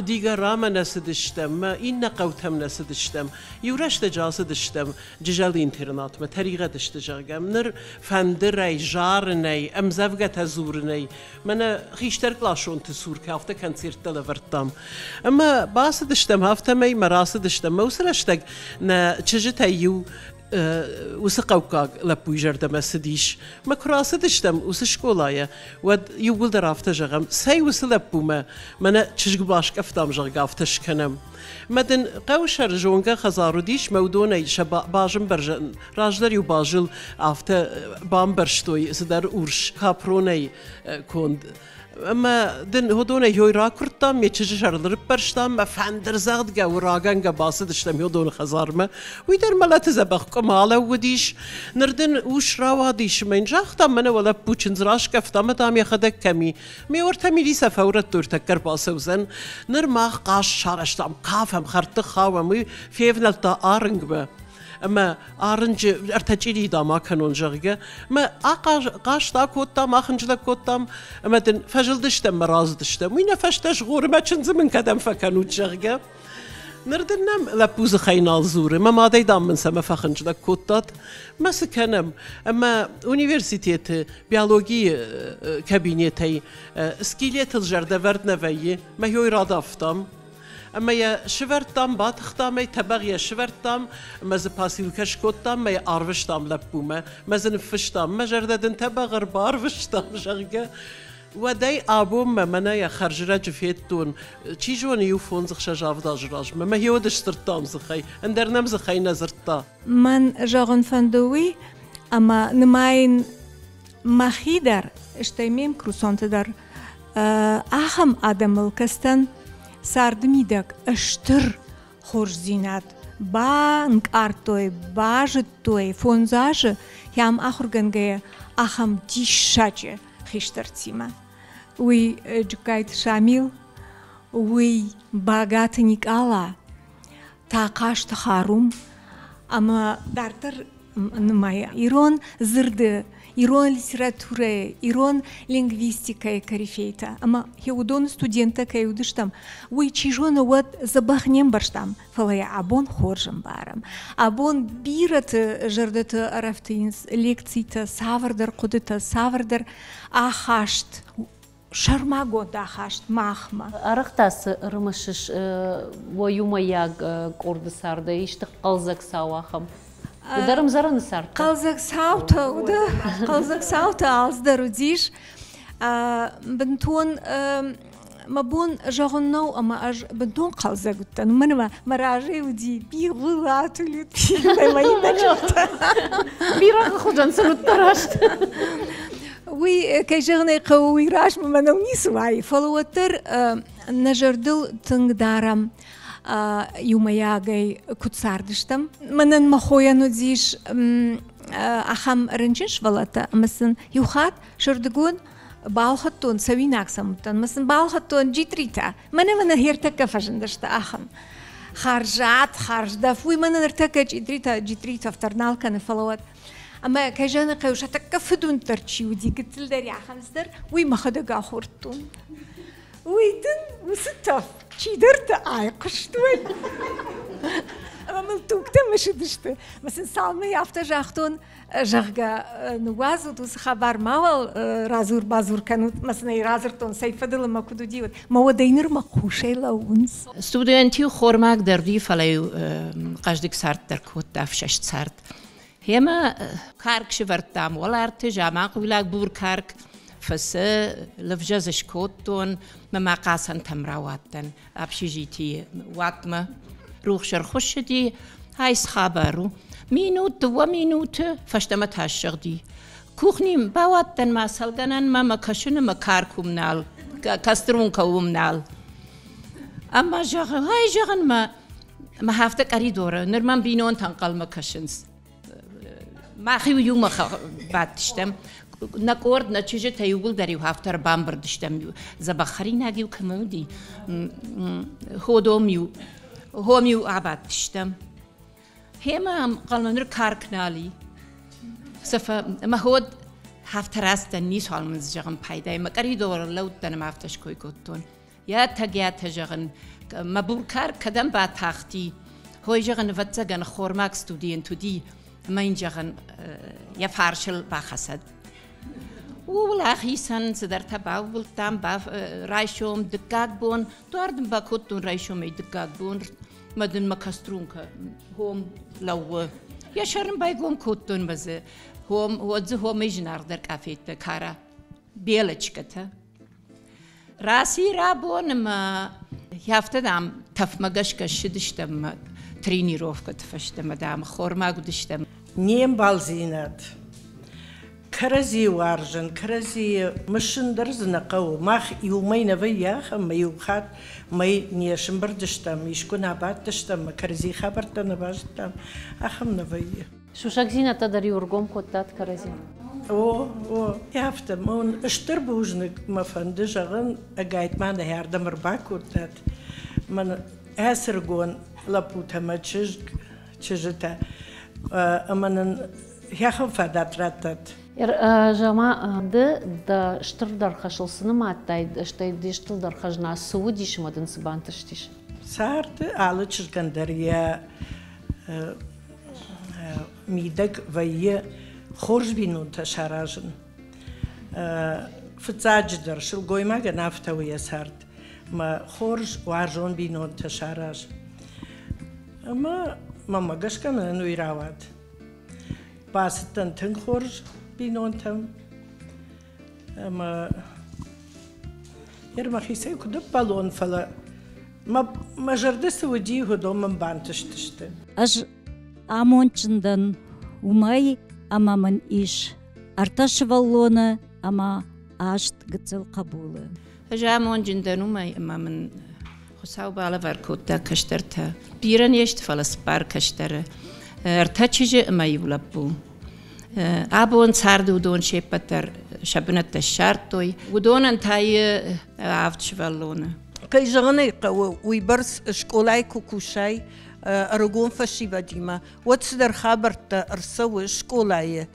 Дигарамӕ нӕ цыдыстӕм, ӕмӕ иннӕ хъӕутӕм нӕ цыдыстӕм. Иу рӕстӕджы ацыдыстӕм Джызӕлы интернатмӕ, тӕригъӕд сты, зӕгъгӕ. Ныр фӕндырӕй, зарынӕй, ӕмдзӕвгӕтӕ дзурынӕй мӕнӕ хистӕркъласонты цур афтӕ концерттӕ лӕвӕрдтам. Ӕмӕ бацыдыстӕм афтӕмӕй, мӕ рацыдыстӕм. Мӕ уыцы рӕстӕг нӕ чызджытӕй иу уыцы хъӕуккаг лӕппуйы зӕрдӕмӕ цыдис. Мӕ куы рацыдыстӕм уыцы скъолайӕ, уӕд иууылдӕр афтӕ зӕгъӕм, цӕй уыцы лӕппумӕ мӕнӕ чызг баскъӕфтам, зӕгъгӕ, афтӕ скӕнӕм. Мӕ дын хъӕуы сӕр зонгӕ хӕдзар уыдис, мӕ уыдонӕй сӕ базымбӕрзӕн, раздӕр-иу базыл афтӕ бамбӕрзтой цыдӕр урс капронӕй конд. Ӕмӕ дын уыдонӕй ёй ракуырдтам, ме чызджы сӕрыл рыппӕрстам, мӕ фӕндырдзӕгъдгӕ уырагӕнгӕ бацыдыстӕм уыдоны хӕдзармӕ. Уый дӕр мӕлӕты дзӕбӕх къуымы алӕууыдис. Ныр дын ус рауадис ӕмӕ йын загътам, мӕнӕ уӕ лӕппу чындз раскъӕфта ӕмӕ дам йӕхӕдӕг кӕм и. Ме уӕртӕ милицӕ фӕурӕдтой, ӕртӕккӕ ӕрбацӕудзӕн. Ныр мах хъазт сарӕзтам, кафӕм, хӕрдты хауӕм, уый февнӕлдта арынгмӕ. Ӕмӕ арынджы ӕртӕ чъирийы дам акӕнон, зӕгъгӕ. Мӕ ахъазт акодтам, ахынджылӕг кодтам, ӕмӕ дын фӕзылдыстӕм мӕ рацыдыстӕм. Уый нӕ фӕстӕ згъоры, мӕ чындзы мын кӕдӕм фӕкӕнут, зӕгъгӕ. Ныр дын нӕм лӕппу дзыхӕй нал дзуры, мӕ мадӕй дам мын цӕмӕ фӕхынджылӕг кодтат. Мӕ цы кӕнӕм? Ӕмӕ университеты биологийы кабинетӕй скелетыл зӕрдӕвӕрд нӕ вӕййы, мӕ ёй радавтам. Ӕмӕ йӕ сывӕрдтам, батыхтам ӕй, тӕбӕгъ йӕ сывӕрдтам, ӕмӕ дзы пасилкӕ скодтам, мӕ йӕ арвыстам лӕппумӕ, мӕ дзы ныффыстам, мӕ зӕрдӕ дын тӕбӕгъ ӕрбарвыстам, зӕгъгӕ. Уӕдӕй абонмӕ мӕнӕ йӕ хӕрзрӕджы федтон, чи зоны, иу фондз-ӕхсӕз-авд азы размӕ. Мӕ хиуӕд сдзырдтам дзыхӕй, ӕндӕр нӕм дзыхӕй нӕ дзырдта. Мӕн зӕгъын фӕнды уый, ӕмӕ нымайын мӕхи дӕр, стӕй ме мкурсонты дӕр ахӕм адӕмыл кӕстӕн царды мидӕг стыр хорздзинад банкъардтой, базыдтой фондз азы йӕм ахуыргӕнгӕйӕ ахӕм диссаджы хистӕртимӕ. Уый Джыккайты Шамил, уый Багаты Никъала, Тахъазты Харум ӕмӕ дарддӕр нымайы ирон дзырды, ирон литературӕйы, ирон лингвистикӕйы корифейтӕ. Ӕмӕ уыдоны студенттӕ кӕй уыдыстӕм, уый, чи зоны, уӕд дзӕбӕх не мбӕрстам, фӕлӕ йӕ абон хорз ӕмбарӕм. Абон бирӕты зӕрдӕты ӕрӕфтыйынц лекцитӕ, цавӕрдӕр хъуыдытӕ, цавӕрдӕр ахаст, сӕрмагонд ахаст махмӕ. Арӕх та цы ӕрымысыс уӕ иумӕйаг къорды цардӕй, исты хъӕлдзӕг цау ахӕм? Ды дӕр ӕмдзӕрӕны цардтӕ? Хъӕлдзӕг цаутӕ уыд, хъӕлдзӕг цаутӕ алцыдӕр уыдис. Бынтон мӕ бон зӕгъын нӕу, ӕмӕ ӕз бынтон хъӕлдзӕг уыдтӕн. Уымӕн ӕмӕ мӕ разӕй уыди Бигъуылаты Людмилӕ мӕ иннӕ чызджытӕ. Бирӕгъы хуызӕн сын уыдтӕ раст. Уый, кӕй зӕгъын ӕй хъӕуы, уый размӕ мӕнӕу ницы уайы, фӕлӕ уӕддӕр нӕ зӕрдыл тынг дарӕм иумӕйагӕй куыд цардыстӕм. Мӕнӕн мӕ хойӕн уыдис ахӕм рынчын сывӕллӕттӕ, ӕмӕ сын иу хатт сӕрдыгон балхӕдтон, цӕуинаг сӕм уыдтӕн, мӕ сын балхӕдтон джитритӕ. Мӕнӕ мӕнӕ ӕртӕккӕ фӕзындысты ахӕм. Хӕрзад, хӕрздӕф, уый мӕнӕ ныртӕккӕ джитритӕ, джитритӕ дӕр нал кӕны, фӕлӕ уӕд. Ӕмӕ, кӕй зӕгъын хъӕуы, сӕ тӕккӕ фыдуынддӕр чи уыди, гыццылдӕр ахӕмдӕр, уый мӕхӕдӕг ахордтон. Уый дын уыцы тӕф чидӕртӕ айхъуыстой. Ӕмӕ мыл тугтӕ мысыдысты. Мӕ сын цалынмӕ афтӕ загътон, зӕгъгӕ, ныууадзут уыцы хабар, мауал радзур-бадзур кӕнут, мӕ сын ӕй радзырдтон, цӕй фӕдыл ӕмӕ куыд уыди, уӕд. Мӕ уӕдӕй нырмӕ хъусӕй лӕууынц. Студент-иу хормаг дӕр уыди, фӕлӕ-иу хъӕздыг цард дӕр кодта, ӕфсӕст цард. Гъемӕ карк сывӕрдтам уӕларты, заманхъуйлаг бур карк, фысы, лывзӕ дзы скодтон, мӕ мӕ хъацӕнтӕм рауадтӕн общежитийы уатмӕ. Рухс ӕрхуыссыди, ай цы хабар у? Минут, дыууӕ минуты фӕстӕмӕ та ссыгъди. Кухни бауадтӕн ма цӕлгӕнӕнмӕ, мӕ кӕсын ӕмӕ карк уым нал, кастрункӕ уым нал. Ӕмӕ зӕгъы, ай зӕгъын мӕ мӕ афтӕ къӕридоры, ныр мӕм бинонтӕ ӕнхъӕлмӕ кӕсынц. Мах-иу иумӕ бадтыстӕм. Нӕ къорд, нӕ чызджытӕ иууылдӕр-иу афтӕ ӕрбамбырд стӕм. Дзӕбӕх хӕринаг-иу кӕмӕ уыди, ходом-иу, хом-иу абадтыстӕм. Гъемӕ ӕнхъӕлмӕ ныр карк нал и. Сӕ мӕ ход афтӕ рацыдтӕн, ницуал мын зӕгъын пайда. Мӕ къӕридоры лӕудтӕн ӕмӕ афтӕ ской кодтон. Йӕ тӕгиатӕ зӕгъын, мӕ буркар кӕдӕм батахти, хой зӕгъын, ӕвӕццӕгӕн, хормаг студент уыди, ӕмӕ йын зӕгъын, йӕ фарсыл бахӕцӕд. Ууыл ахицӕн, цыдӕртӕ баууылдтам, райсом, дыккаг бон, дуар дын бакодтон райсомӕй дыккаг бон, мӕ дын мӕ кастрункӕ хом лӕууы. Йӕ сӕр ын байгом кодтон мӕ дзы хом, уӕд дзы хомӕй зынаргъдӕр къафеттӕ кара, белочкӕтӕ. Раци рабон ӕмӕ афтӕ, дам, тӕфмӕ гӕсгӕ ссыдыстӕм тренировкӕты фӕстӕмӕ, дам, хормаг уыдыстӕм. Не мбалдзинад кӕрӕдзийы уарзын, кӕрӕдзийы мысын дӕр дзы нӕ хъӕуы. Мах иумӕ нӕ вӕййӕх ӕмӕ иу хатт мӕй не сымбырд стӕм, искуы нӕ абадтыстӕм, кӕрӕдзийы хабӕрттӕ нӕ базыдтам, ахӕм нӕ вӕййы. Сусӕгдзинӕдтӕ дӕр-иу ӕргом кодтат кӕрӕдзи? О, о, афтӕ. Мон стыр бузныг мӕ фӕнды зӕгъын, ӕгайтма нӕ ардӕм ӕрбакодтат. Мӕн ӕцыргон лӕппутӕ мӕ чызг, чызджытӕ ӕмӕ нын хӕхӕн фадат раттат. Зӕгъ-ма, ды дӕ стырдӕр хӕсыл цы нымадтай, стӕй де стырдӕр хӕзна цы уыдис ӕмӕ дын цы бантыстис? Царды алы чызгӕн дӕр йӕ мидӕг вӕййы хорз бинонтӕ саразын. Фыццаджыдӕр, сылгоймагӕн афтӕ у йӕ цард, мӕ хорз уарзон бинонтӕ сараз. Ӕмӕ мӕмӕ гӕсгӕ мӕнӕн уый рауад. Бацыдтӕн тынг хорз бинонтӕм ӕмӕ ныр мӕхицӕй куыд ӕппӕлон, фӕлӕ мӕ зӕрдӕ цы уыди, уыдон мын бантыстысты. Ӕз амондджын дӕн уымӕй, ӕмӕ мын ис ӕртӕ сывӕллоны ӕмӕ аст гыццыл хъӕбулы. Ӕз амондджын дӕн уымӕй, ӕмӕ мын Хуыцау балӕвар кодта кӕстӕртӕ. Бирӕ не сты, фӕлӕ цыппар кӕстӕры. Ӕртӕ чызджы ӕмӕ иу лӕппу. Абон царды уыдон се ппӕт дӕр сӕ бынӕттӕ ссардтой. Уыдонӕн та и авд сывӕллоны. Кӕй зӕгъын ӕй хъӕуы, уыйбӕрц скъолайы куы кусай ӕрыгон фӕсивӕдимӕ, уӕд цыдӕр хабӕрттӕ ӕрцӕуы скъолайы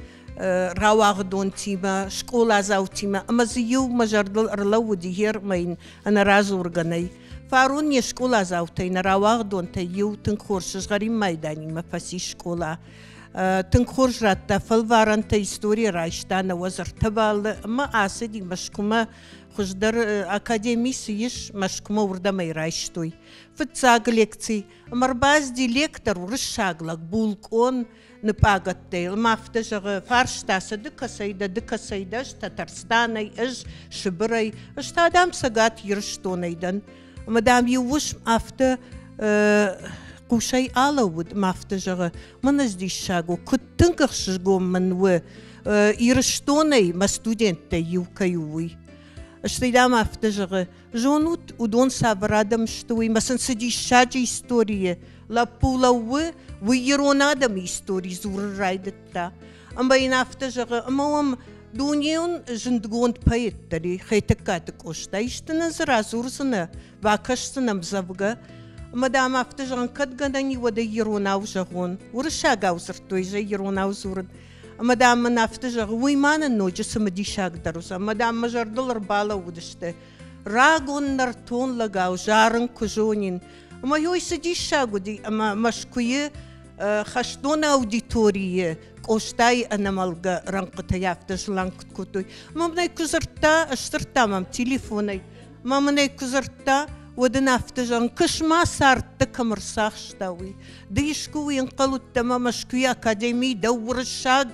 рауагъдонтимӕ, скъоладзаутимӕ, ӕмӕ дзы иу мӕ зӕрдыл ӕрлӕууыди гъер мӕ йын ӕнӕрадзургӕ нӕй. Фарон не скъоладзаутӕй, нӕ рауагъдонтӕй иу тынг хорз сызгъӕрин майданимӕ фӕцис скъола. Тынг хорз радта фӕлварӕнтӕ, историйӕ райста 93 баллы ӕмӕ ацыди Мӕскуымӕ. Хуыздӕр академи цы ис, Мӕскуымӕ уырдӕм ӕй райстой. Фыццаг лекци ӕмӕ ӕрбацыди лектор, уырыссаг лӕг, булкъон, ныпъагӕттӕй. Ӕмӕ афтӕ зӕгъы, фарста сӕ, ды кӕцӕй дӕ, ды кӕцӕй дӕ, ӕз Татарстанӕй, ӕз Сыбырӕй, ӕз та, дам, Цӕгат Ирыстонӕй дӕн. Ӕмӕ, дам, иу уысм афтӕ хъусӕй алӕууыд ӕмӕ афтӕ зӕгъы, мӕн ӕз диссаг у, куыд тынг ӕхсызгон мын у, Ирыстонӕй мӕ студенттӕй иу кӕй у, уый. Стӕй, дам, афтӕ зӕгъы, зонут, уыдон цавӕр адӕм сты, уый мӕ сын цы диссаджы историйы лӕппу лӕууы, уый ирон адӕмы истори дзурын райдыдта. Ӕмӕ йын афтӕ зӕгъы, ӕмӕ уӕм дунеон зындгонд поэт дӕр и, Хетӕгкаты Къоста, исты нын дзы радзурдзынӕ, бакӕсдзынӕ ӕмдзӕвгӕ. Ӕмӕ, дам, афтӕ зӕгъын, кӕд гӕнӕн и, уӕд ӕй иронау зӕгъон. Уырыссагау дзырдтой, зӕй иронау дзурын. Ӕмӕ, дам, мын афтӕ зӕгъы, уый ма нын ноджы цымыдисагдӕр уыдзӕн. Ӕмӕ, дам, мӕ зӕрдыл ӕрбалӕууыдысты рагон нӕртон лӕгау зарын куы зонин. Ӕмӕ ой цы диссаг уыди, ӕмӕ Мӕскуыйы хӕстон аудиторийы Къостайы ӕнӕмӕлгӕ рӕнхъытӕй афтӕ зыланг куыд кодтой. Ӕмӕ мын ӕй куы дзырдта, сдзырдта мӕм телефонӕй, ӕмӕ мын ӕй куы дзырдта, уӕд ын афтӕ зӕгъын, кыс ма цардтӕ кӕм ӕрцахста, уый. Ды искуы уый ӕнхъӕл уыдтӕ ӕмӕ Мӕскуыйы академийы дӕу уырыссаг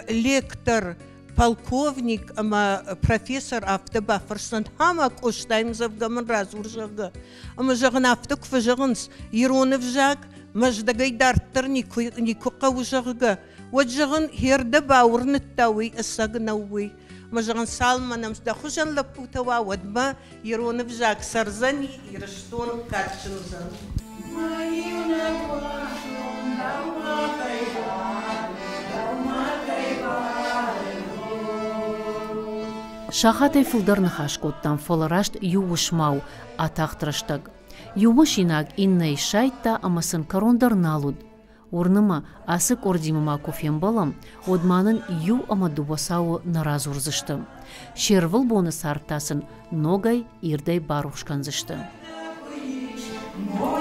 лектор, полковник ӕмӕ профессор афтӕ бафӕрсдзӕн, ӕмӕ Къостайы ӕмдзӕвгӕ мын радзур, зӕгъгӕ. Ӕмӕ зӕгъын, афтӕ куы фӕзӕгъынц, ирон ӕвзаг Мӕздӕгӕй дарддӕр никуы, никуы хъӕуы, зӕгъгӕ, уӕд, зӕгъын, хердӕ бауырныдта уый, ӕцӕг нӕу уый. Мӕ зӕгъын, цалынмӕ нӕм дӕ хуызӕн лӕппутӕ уа, уӕдмӕ ирон ӕвзаг цӕрдзӕни, Ирыстон кадджын уыдзӕн. Мӕ иунӕг уарзон дӕумӕ кӕй бары, дӕумӕ кӕй бары. Сахатӕй фылдӕр ныхас кодтам, фӕлӕ раст иу уысмау атахт рӕстӕг. Иу мысинаг иннӕйы сайдта ӕмӕ сын кӕрон дӕр нал уыд. Уырны мӕ, ацы къордимӕ ма куы фембӕлӕм, уӕд ма нын иу ӕмӕ дыууӕ цауы нӕ радзурдзысты. Се рвылбоны цард та сын ногӕй ирдӕй барухс кӕндзысты. Мой